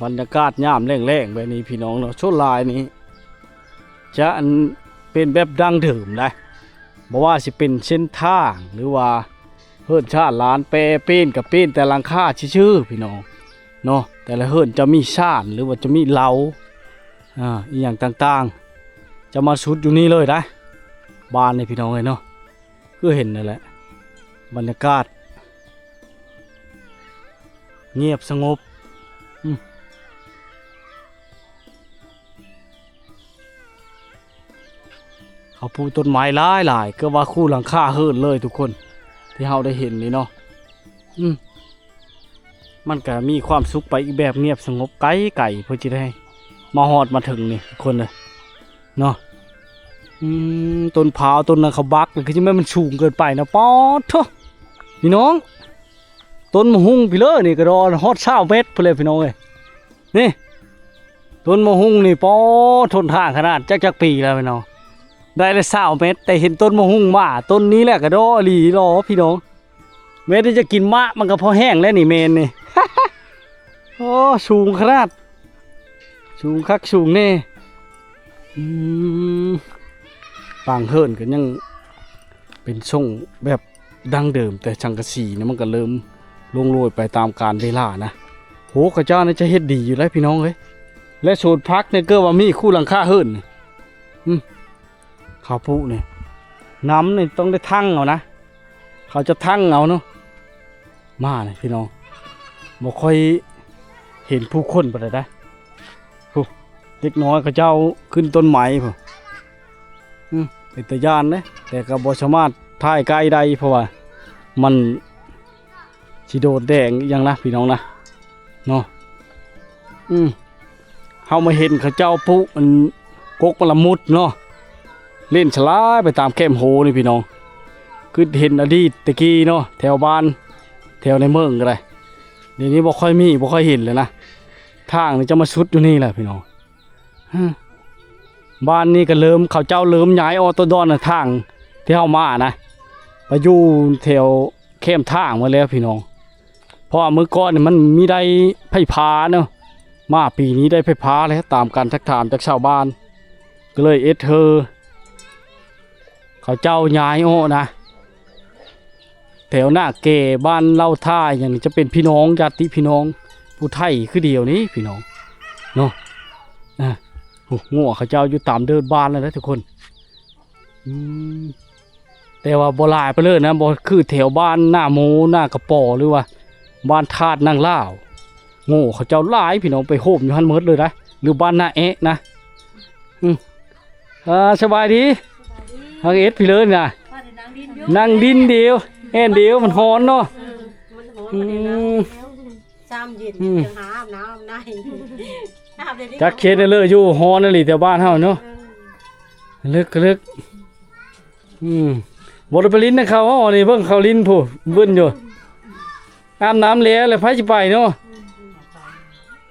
ບັນຍາກາດຍາມແລ້ງໆ ແບບນີ້ພີ່ນ້ອງເນາະ ສ່ວນຫຼາຍນີ້ຈະອັນເປັນແບບດັ້ງເດີມໄດ໋. ບໍ່ວ່າຊິເປັນເສັ້ນທາງ ຫຼືວ່າເຮືອນຊານລານແປເປັນ ກໍເປັນແຕ່ຫຼັງຄາຊື່ໆ ພີ່ນ້ອງເນາະ. ແຕ່ລະເຮືອນຈະມີຊານ ຫຼືວ່າຈະມີເລົາ ອ່າ ອີ່ຫຍັງຕ່າງໆ ຈະມາສຸດຢູ່ນີ້ເລີຍໄດ໋ ບ້ານນີ້ ພີ່ນ້ອງເອີຍເນາະ. ຄືເຫັນນັ້ນແຫຼະ ບັນຍາກາດງຽບສະຫງົບ. ອືມ ເຂົາປູກຕົ້ນໄມ້ຫຼາຍໆ ເກືອບວ່າຄູ່ຫຼັງຄາເຮືອນເລີຍທຸກຄົນ ທີ່ເຮົາໄດ້ເຫັນນີ້ເນາະ. ອືມ ມັນກະມີຄວາມສຸກໄປອີກແບບ ງຽບສະຫງົບໄກໆ ເພື່ອຊິໄດ້ມາຮອດມາເຖິງນີ້ທຸກຄົນເອີຍເນາະ. ອືມ ຕົ້ນພ້າວຕົ້ນນັ້ນເຂົາບັກ ຄືຊິແມ່ນມັນສູງເກີນໄປນະ. ປາດໂທ້ ພີ່ນ້ອງ ຕົ້ນໝາກຫຸ່ງພີ້ເລີ ນີ້ກະດອນຮອດຊາວແມັດພຸ້ນແຫຼະພີ່ນ້ອງເອີຍ. ນີ້ ຕົ້ນໝາກຫຸ່ງນີ້ ປາດ ທົນທານຂະໜາດ ຈັກ ຈັກປີແລ້ວພີ່ນ້ອງ. ໄດ້ລະຊາວແມັດ ແຕ່ເຫັນຕົ້ນໝາກຫຸ່ງມາ ຕົ້ນນີ້ແຫຼະກະດໍອີ່ຫຼີຫຼໍພີ່ນ້ອງ. ແມ່ນແຕ່ຈະກິນໝາກ ມັນກໍພໍແຫ້ງແລ້ວນີ້ ແມ່ນນີ້. ໂອ້ ສູງຂະໜາດ ສູງຄັກສູງແນ່. ອືມ ປາງເຮືອນກໍຍັງເປັນຊົງແບບ ດັ່ງເດີມ ແຕ່ສັງກະສີນີ້ມັນກໍເລີ່ມລ່ວງໂລຍໄປຕາມການເວລານະ. ໂຫ ເຂົາເຈົ້ານີ້ຈະເຮັດດີຢູ່ໄດ໋ພີ່ນ້ອງເອີຍ. ແລະສວນຜັກນີ້ເກືອບວ່າມີຄູ່ຫຼັງຄາເຮືອນ. ອືມ ເຂົາປູກນີ້ ນ້ຳນີ້ຕ້ອງໄດ້ຖັງເອົານະ. ເຂົາຈະຖັງເອົາເນາະ. ມານີ້ພີ່ນ້ອງ ບໍ່ຄ່ອຍເຫັນຜູ້ຄົນປານໃດໄດ໋. ຜູ້ ເດັກນ້ອຍເຂົາເຈົ້າຂຶ້ນຕົ້ນໄມ້ພຸ້ນ. ອືມ ເປັນຕາຢ້ານເດ້ ແຕ່ກໍບໍ່ສາມາດຖ່າຍໃກ້ໄດ້ ເພາະວ່າມັນຊິໂດນແດງອີ່ຫຍັງນະ ພີ່ນ້ອງນະ ເນາະ. ອືມ ເຮົາມາເຫັນເຂົາເຈົ້າປູກອັນ ກົກມະລະມຸດເນາະ ເຫຼັ້ນສະຫຼາຍໄປຕາມແຄມໂຮນີ້ພີ່ນ້ອງ. ຄືເຫັນອະດີດແຕ່ກີ້ເນາະ ແຖວບ້ານ ແຖວໃນເມືອງກໍໄດ້. ດຽວນີ້ບໍ່ຄ່ອຍມີ ບໍ່ຄ່ອຍເຫັນແລ້ວນະ. ທາງນີ້ຈະມາສຸດຢູ່ນີ້ແຫຼະພີ່ນ້ອງ. ຮະ ບ້ານນີ້ກໍເລີ່ມ ເຂົາເຈົ້າເລີ່ມຍ້າຍອອກຕົວດອນນະ ທາງທີ່ເຮົາມານະ ໄປຢູ່ແຖວແຄມທາງໝົດແລ້ວພີ່ນ້ອງ. ເພາະວ່າມື້ກ່ອນນີ້ມັນມີໄດ້ໄຟຟ້າເນາະ ມາປີນີ້ໄດ້ໄຟຟ້າແລ້ວ ຕາມການທັກຖາມຈາກຊາວບ້ານ ກໍເລີຍເຮັດໃຫ້ເຂົາເຈົ້າຍ້າຍອອກນະ. ແຖວໜ້າແກ່ ບ້ານເລົ່າທ່າຫຍັງນີ້ ຈະເປັນພີ່ນ້ອງ ຍາດຕິພີ່ນ້ອງຜູ້ໄທຄືດຽວນີ້ພີ່ນ້ອງເນາະ. ອາ ໂອ້ ງົວເຂົາເຈົ້າຢູ່ຕາມເດີ່ນບ້ານແລ້ວນະທຸກຄົນ. ອືມ ແຕ່ວ່າບໍ່ຫຼາຍປານເລີຍນະ ບໍ່ຄືແຖວບ້ານໜ້າໂມ ໜ້າກະປໍ ຫຼືວ່າບ້ານທາດນາງລາວ. ໂງ່ເຂົາເຈົ້າຫຼາຍພີ່ນ້ອງ ໄປໂຮມຢູ່ຫັ້ນໝົດເລີຍນະ ຫຼືບ້ານນາແອະນະ. ອືມ ອ່າ ສະບາຍດີ. ຫາເຮັດພີ່ເລີນນະ ນັ່ງດິນດຽວ ແອ່ນດຽວ ມັນຮ້ອນເນາະ. ອືມ ຊາມເຢັນ ອືມ ຈະຫາອາບນ້ຳອາບໃນ ອາບໄດ້ດີ. ຈັກເຂດເລີຢູ່ ຮ້ອນອີ່ຫຼີແຖວບ້ານເຮົາເນາະ. ເອີ ເລິກ ເລິກ. ອືມ ບໍ່ໄດ້ໄປຫຼິ້ນນຳເຂົາ ນີ້ເບິ່ງເຂົາຫຼິ້ນພຸ້ນ ວຶ່ນຢູ່. ອືມ ອາບນ້ຳແລ້ວ ແລ້ວໃຜຊິໄປເນາະ? ອືມ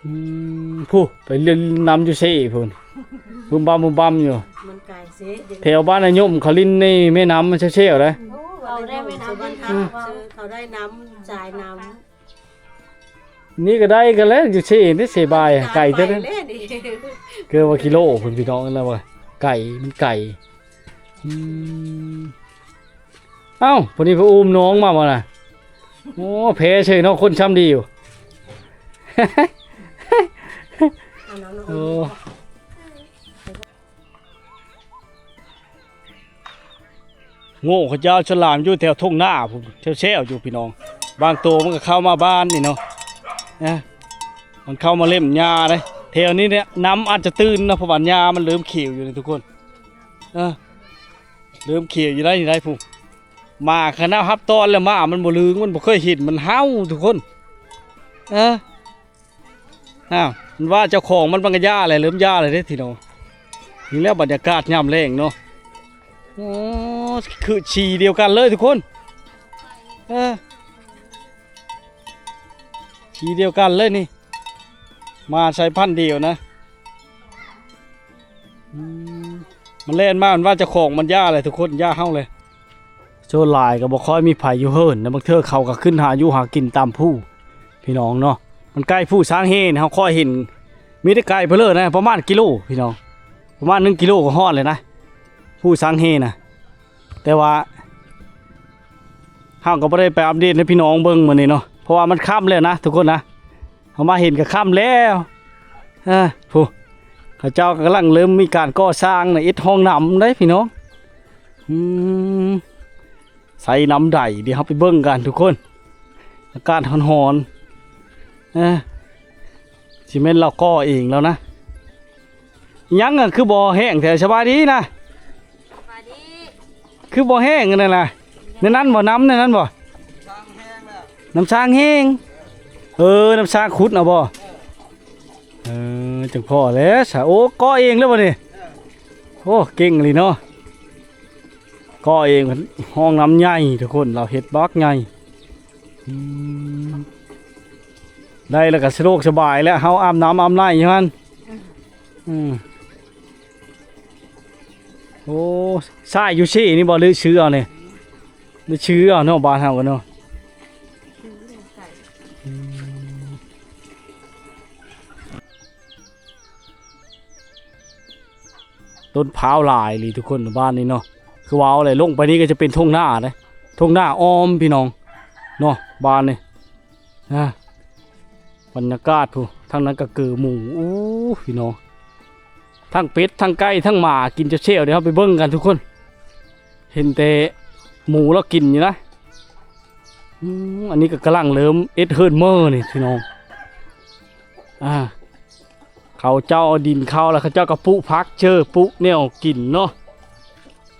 ອືມ ຜູ້ໄປຫຼິ້ນນ້ຳຢູ່ເຊພຸ້ນ ບຶມບຳບຶມບຳຢູ່. ມັນໄກເຊ ແຖວບ້ານນາຍົມເຂົາຫຼິ້ນໃນແມ່ນ້ຳມັນແຊວໆໄດ໋. ໂອ້ ເຂົາໄດ້ແມ່ນ້ຳ ເຂົາໄດ້ນ້ຳ ສາຍນ້ຳ. ນີ້ກໍໄດ້ກັນແລ້ວ ຢູ່ເຊນີ້ເຊບາຍ ໄກເຕີບ. ເກີນວ່າກິໂລພຸ້ນພີ່ນ້ອງ ແລ້ວວ່າໄກ ມັນໄກ. ອືມ ເອົ້າ ຜູ້ນີ້ເພິ່ນອຸ້ມນ້ອງມາບໍ່ນະ? ໂອ້ ແພ້ເສີຍເນາະ ຄົນຊ່ຳດີຢູ່. ໂອ້ ໂງ່ເຂົາເຈົ້າສະຫຼາມຢູ່ແຖວທົ່ງນາພຸ້ນ ແຊວໆຢູ່ພີ່ນ້ອງ. ບາງໂຕມັນກໍເຂົ້າມາບ້ານນີ້ເນາະ ນະ ມັນເຂົ້າມາເລັມຫຍ້າເດ້. ແຖວນີ້ເນຍ ນ້ຳອາດຈະຕື້ນເນາະ ເພາະວ່າຫຍ້າມັນເລີ່ມຂຽວຢູ່ນີ້ທຸກຄົນ. ເອີ ເລີ່ມຂຽວຢູ່ໄດ໋ນີ້ໄດ໋ພຸ້ນ. ໝາຂະໜາດຮັບຕ້ອນແລ້ວ ໝາມັນບໍ່ລຶງ ມັນບໍ່ເຄີຍເຫັນ ມັນເຫົ່າທຸກຄົນ. ເອີ ອ້າວ ມັນວ່າເຈົ້າຂອງມັນ ມັນກໍຢ່າແຫຼະ ເລີ່ມຢ່າແລ້ວເດ້ພີ່ນ້ອງ. ນີ້ແຫຼະບັນຍາກາດຍາມແລງເນາະ. ໂອ້ ຄືສີດຽວກັນເລີຍທຸກຄົນ. ເອີ ສີດຽວກັນເລີຍນີ້ ໝາສາຍພັນດຽວນະ. ອືມ ມັນແລ່ນມາ ມັນວ່າເຈົ້າຂອງມັນຢ່າແຫຼະທຸກຄົນ ຢ່າເຮົາເລີຍ. ສ່ວນຫຼາຍກໍບໍ່ຄ່ອຍມີໃຜຢູ່ເຮືອນນະ ບາງເທື່ອເຂົາກໍຂຶ້ນຫາຢູ່ຫາກິນຕາມພູພີ່ນ້ອງເນາະ. ມັນໃກ້ພູຊ້າງເຮນ ເຮົາຄ່ອຍເຫັນ ມີແຕ່ໄກເພີ້ນເລີຍນະ ປະມານກິໂລພີ່ນ້ອງ ປະມານໜຶ່ງກິໂລກໍຮອດເລີຍນະ ພູຊ້າງເຮນນະ. ແຕ່ວ່າເຮົາກໍບໍ່ໄດ້ໄປອັບເດດໃຫ້ພີ່ນ້ອງເບິ່ງມື້ນີ້ເນາະ ເພາະວ່າມັນຄ່ຳແລ້ວນະທຸກຄົນນະ. ເຮົາມາເຫັນກໍຄ່ຳແລ້ວ. ເອີ ຜູ້ ເຂົາເຈົ້າກຳລັງເລີ່ມມີການກໍ່ສ້າງນະ ເຮັດຫ້ອງນ້ຳໄດ໋ພີ່ນ້ອງ. ອືມ ໃສ່ນ້ຳໃດ ດຽວເຮົາໄປເບິ່ງກັນທຸກຄົນ. ອາກາດຮ້ອນໆ ເອີ ຊິແມ່ນລາວກໍ່ເອງແລ້ວນະ. ຫຍັງ ຄືບໍ່ແຫ້ງແທ້? ສະບາຍດີນະ. ສະບາຍດີ. ຄືບໍ່ແຫ້ງອັນນັ້ນນະ? ໃນນັ້ນບໍ່? ນ້ຳໃນນັ້ນບໍ່? ນ້ຳຊ້າງແຫ້ງ. ເອີ ນ້ຳຊ້າງຂຸດເອົາບໍ່? ເອີ ຈັ່ງພໍແລ້ວຊະ. ໂອ້ ກໍ່ເອງແລ້ວບໍ່ນີ້? ໂອ້ ເກັ່ງອີ່ຫຼີເນາະ. ກໍ່ເອງ ຫ້ອງນ້ຳໃຫຍ່ທຸກຄົນ ລາວເຮັດບັກໃຫຍ່. ອືມ ໄດ້ແລ້ວກໍສະດວກສະບາຍແລ້ວ ເຮົາອາບນ້ຳອາບໃນຢູ່ຫັ້ນ. ອືມ ໂອ້ ຊາຍຢູ່ເຊນີ້ບໍ່ ຫຼືຊື້ເອົານີ້? ຫຼືຊື້ເອົາເນາະ ບ້ານເຮົາກໍເນາະ. ອືມ ຕົ້ນພ້າວຫຼາຍອີ່ຫຼີທຸກຄົນ ບ້ານນີ້ເນາະ. ຄືວ່າເອົາແຫຼະ ລົງໄປນີ້ກໍຈະເປັນທົ່ງນາເດ້ ເ ທົ່ງນາອ້ອມພີ່ນ້ອງເນາະ ບ້ານນີ້ ນະ ບັນຍາກາດພຸ້ນ ທາງນັ້ນກໍເກີໝູ ໂອ້ ພີ່ນ້ອງ ທັງເປັດ ທັງໄກ່ ທັງໝາ ກິນແຊວໆ ເດີ ເຮົາໄປເບິ່ງກັນທຸກຄົນ ເຫັນແຕ່ໝູລາວກິນຢູ່ນະ ອືມ ອັນນີ້ກໍກຳລັງເລີ່ມເຮັດເຮືອນເມີນີ້ພີ່ນ້ອງ ອ່າ ເຂົາເຈົ້າເອົາດິນເຂົ້າ ແລ້ວເຂົາເຈົ້າກໍປູກຜັກເຈີ ປູກແນວກິນເນາະ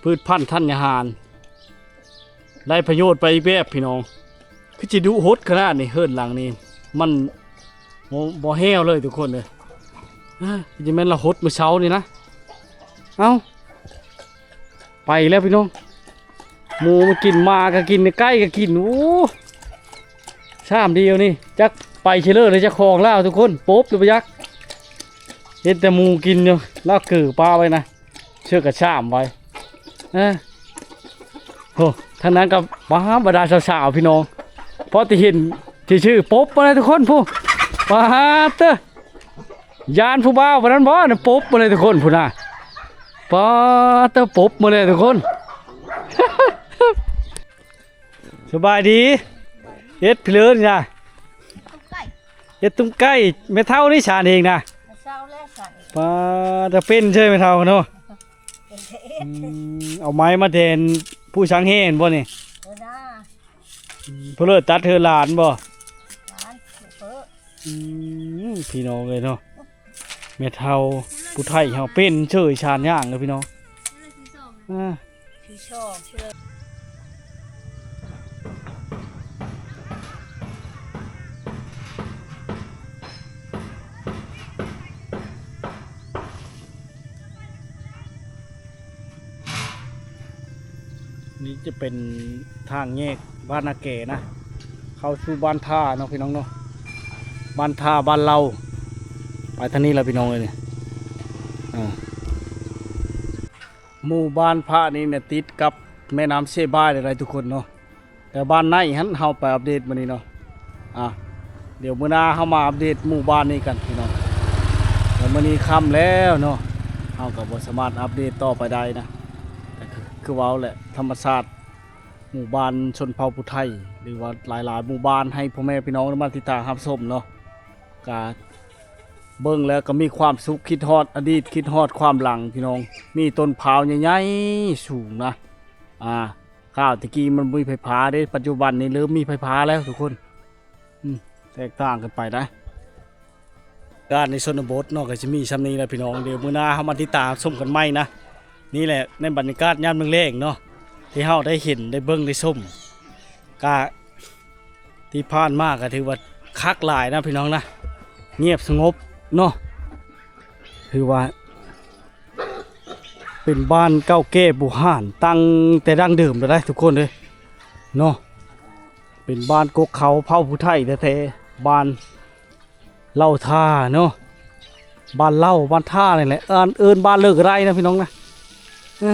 ພືດພັນທັນຍາຫານ ໄດ້ປະໂຫຍດໄປອີກແບບພີ່ນ້ອງ ຄືຊິດຸຫົດຂະໜາດນີ້ ເຮືອນຫຼັງນີ້ ມັນ ໂອ້ ບໍ່ແຫ້ວເລີຍທຸກຄົນເອີຍ ອາ ຄືຈະແມ່ນລະຫົດມື້ເຊົ້ານີ້ນະ ເອົ້າ ໄປແລ້ວພີ່ນ້ອງ ໝູມາກິນ ໝາກໍກິນ ໄກ່ກໍກິນ ໂອ້ ຊາມດຽວນີ້ ຈັກໄປເຊີເລີເລີ ເຈົ້າຂອງລາວທຸກຄົນ ປົບຫຼືບໍ່ຈັກ ເຫັນແຕ່ໝູກິນຢູ່ ລາວເກີປາໄວ້ນະ ເຊື່ອກະຊາມໄວ້ ເອີ ໂອ້ ທາງນັ້ນກໍ ປາ ບັນດາສາວໆ ພີ່ນ້ອງ ພໍແຕ່ເຫັນຊື່ໆ ປົບມາເລີຍທຸກຄົນ ຜູ້ ປາດເຕີ ຢ້ານຜູ້ບ່າວປານນັ້ນບໍ່ ປົບມາເລີຍທຸກຄົນ ພຸ້ນນະ ປາດເຕີ ປົບມາເລີຍທຸກຄົນ ສະບາຍດີ ເຮັດພີເລີນະ ເຮັດຕຸ້ມໄກ່ ແມ່ເຖົ້ານີ້ສານເອງນະ ເຊົ້າແລ້ວສານເອງ ປາດ ເປັນເຊີຍແມ່ເຖົ້າເນາະ ອືມ ເອົາໄມ້ມາແທນຜູ້ຊ່າງແຮ່ບໍ່ນີ້ ເອີນະ ອືມ ເພິ່ນເລີຍຕັດເຮືອນຫຼານບໍ່ ຫຼານເພິ່ນ ອືມ ພີ່ນ້ອງເອີຍເນາະ ແມ່ເຖົ້າຜູ້ໄທເຮົາເປັນເຊີຍຊານຍ່າງເດີພີ່ນ້ອງ ອ່າ ທີ່ສອງເທື່ອ ນີ້ຈະເປັນທາງແຍກບ້ານນາແກນະ ເຂົ້າສູ່ບ້ານທ່າເນາະພີ່ນ້ອງເນາະ ບ້ານທ່າ ບ້ານເລົ່າ ໄປທາງນີ້ລະພີ່ນ້ອງເອີຍ ນີ້ ອ່າ ໝູ່ບ້ານພະນີ້ນະ ຕິດກັບແມ່ນ້ຳເຊບາຍເລີຍທຸກຄົນເນາະ ແຕ່ບ້ານໃນຫັ້ນເຮົາໄປອັບເດດມື້ນີ້ເນາະ ອ່າ ດຽວມື້ໜ້າເຮົາມາອັບເດດໝູ່ບ້ານນີ້ກັນພີ່ນ້ອງ ແຕ່ມື້ນີ້ຄ່ຳແລ້ວເນາະ ເຮົາກໍບໍ່ສາມາດອັບເດດຕໍ່ໄປໄດ້ນະ ແຕ່ຄື ຄືເວົ້າແຫຼະ ທຳມະຊາດໝູ່ບ້ານຊົນເຜົ່າຜູ້ໄທ ຫຼືວ່າຫຼາຍໆໝູ່ບ້ານ ໃຫ້ພໍ່ແມ່ພີ່ນ້ອງໄດ້ມາຕິດຕາມຮັບຊົມເນາະ ກະເບິ່ງແລ້ວກໍມີຄວາມສຸກ ຄິດຮອດອະດີດ ຄິດຮອດຄວາມຫຼັງພີ່ນ້ອງ ມີຕົ້ນພ້າວໃຫຍ່ໆສູງນະ ອ່າ ຄາວແຕ່ກີ້ມັນບໍ່ມີໄຟຟ້າເດ້ ປັດຈຸບັນນີ້ເລີ່ມມີໄຟຟ້າແລ້ວທຸກຄົນ ອືມ ແຕກຕ່າງກັນໄປນະ ການໃນຊົນນະບົດເນາະ ກໍຊິມີຊ່ຳນີ້ແຫຼະພີ່ນ້ອງ ດຽວມື້ໜ້າເຮົາມາຕິດຕາມຊົມກັນໃໝ່ນະ ນີ້ແຫຼະໃນບັນຍາກາດຍາມແລງໆເນາະ ທີ່ເຮົາໄດ້ເຫັນ ໄດ້ເບິ່ງ ໄດ້ຊົມ ກະ ທີ່ຜ່ານມາກໍຖືວ່າຄັກຫຼາຍນະພີ່ນ້ອງນະ ງຽບສະຫງົບເນາະ ຖືວ່າເປັນບ້ານເກົ່າແກ່ບູຮານ ຕັ້ງແຕ່ດັ້ງເດີມແລ້ວໄດ໋ທຸກຄົນເອີຍເນາະ ເປັນບ້ານກົກເຂົາເຜົ່າຜູ້ໄທແທ້ໆ ບ້ານເລົ່າທ່າເນາະ ບ້ານເລົ່າ ບ້ານທ່ານີ້ແຫຼະ ເອີ້ນ ເອີ້ນບ້ານເລີກກໍໄດ້ນະພີ່ນ້ອງນະ ເອີ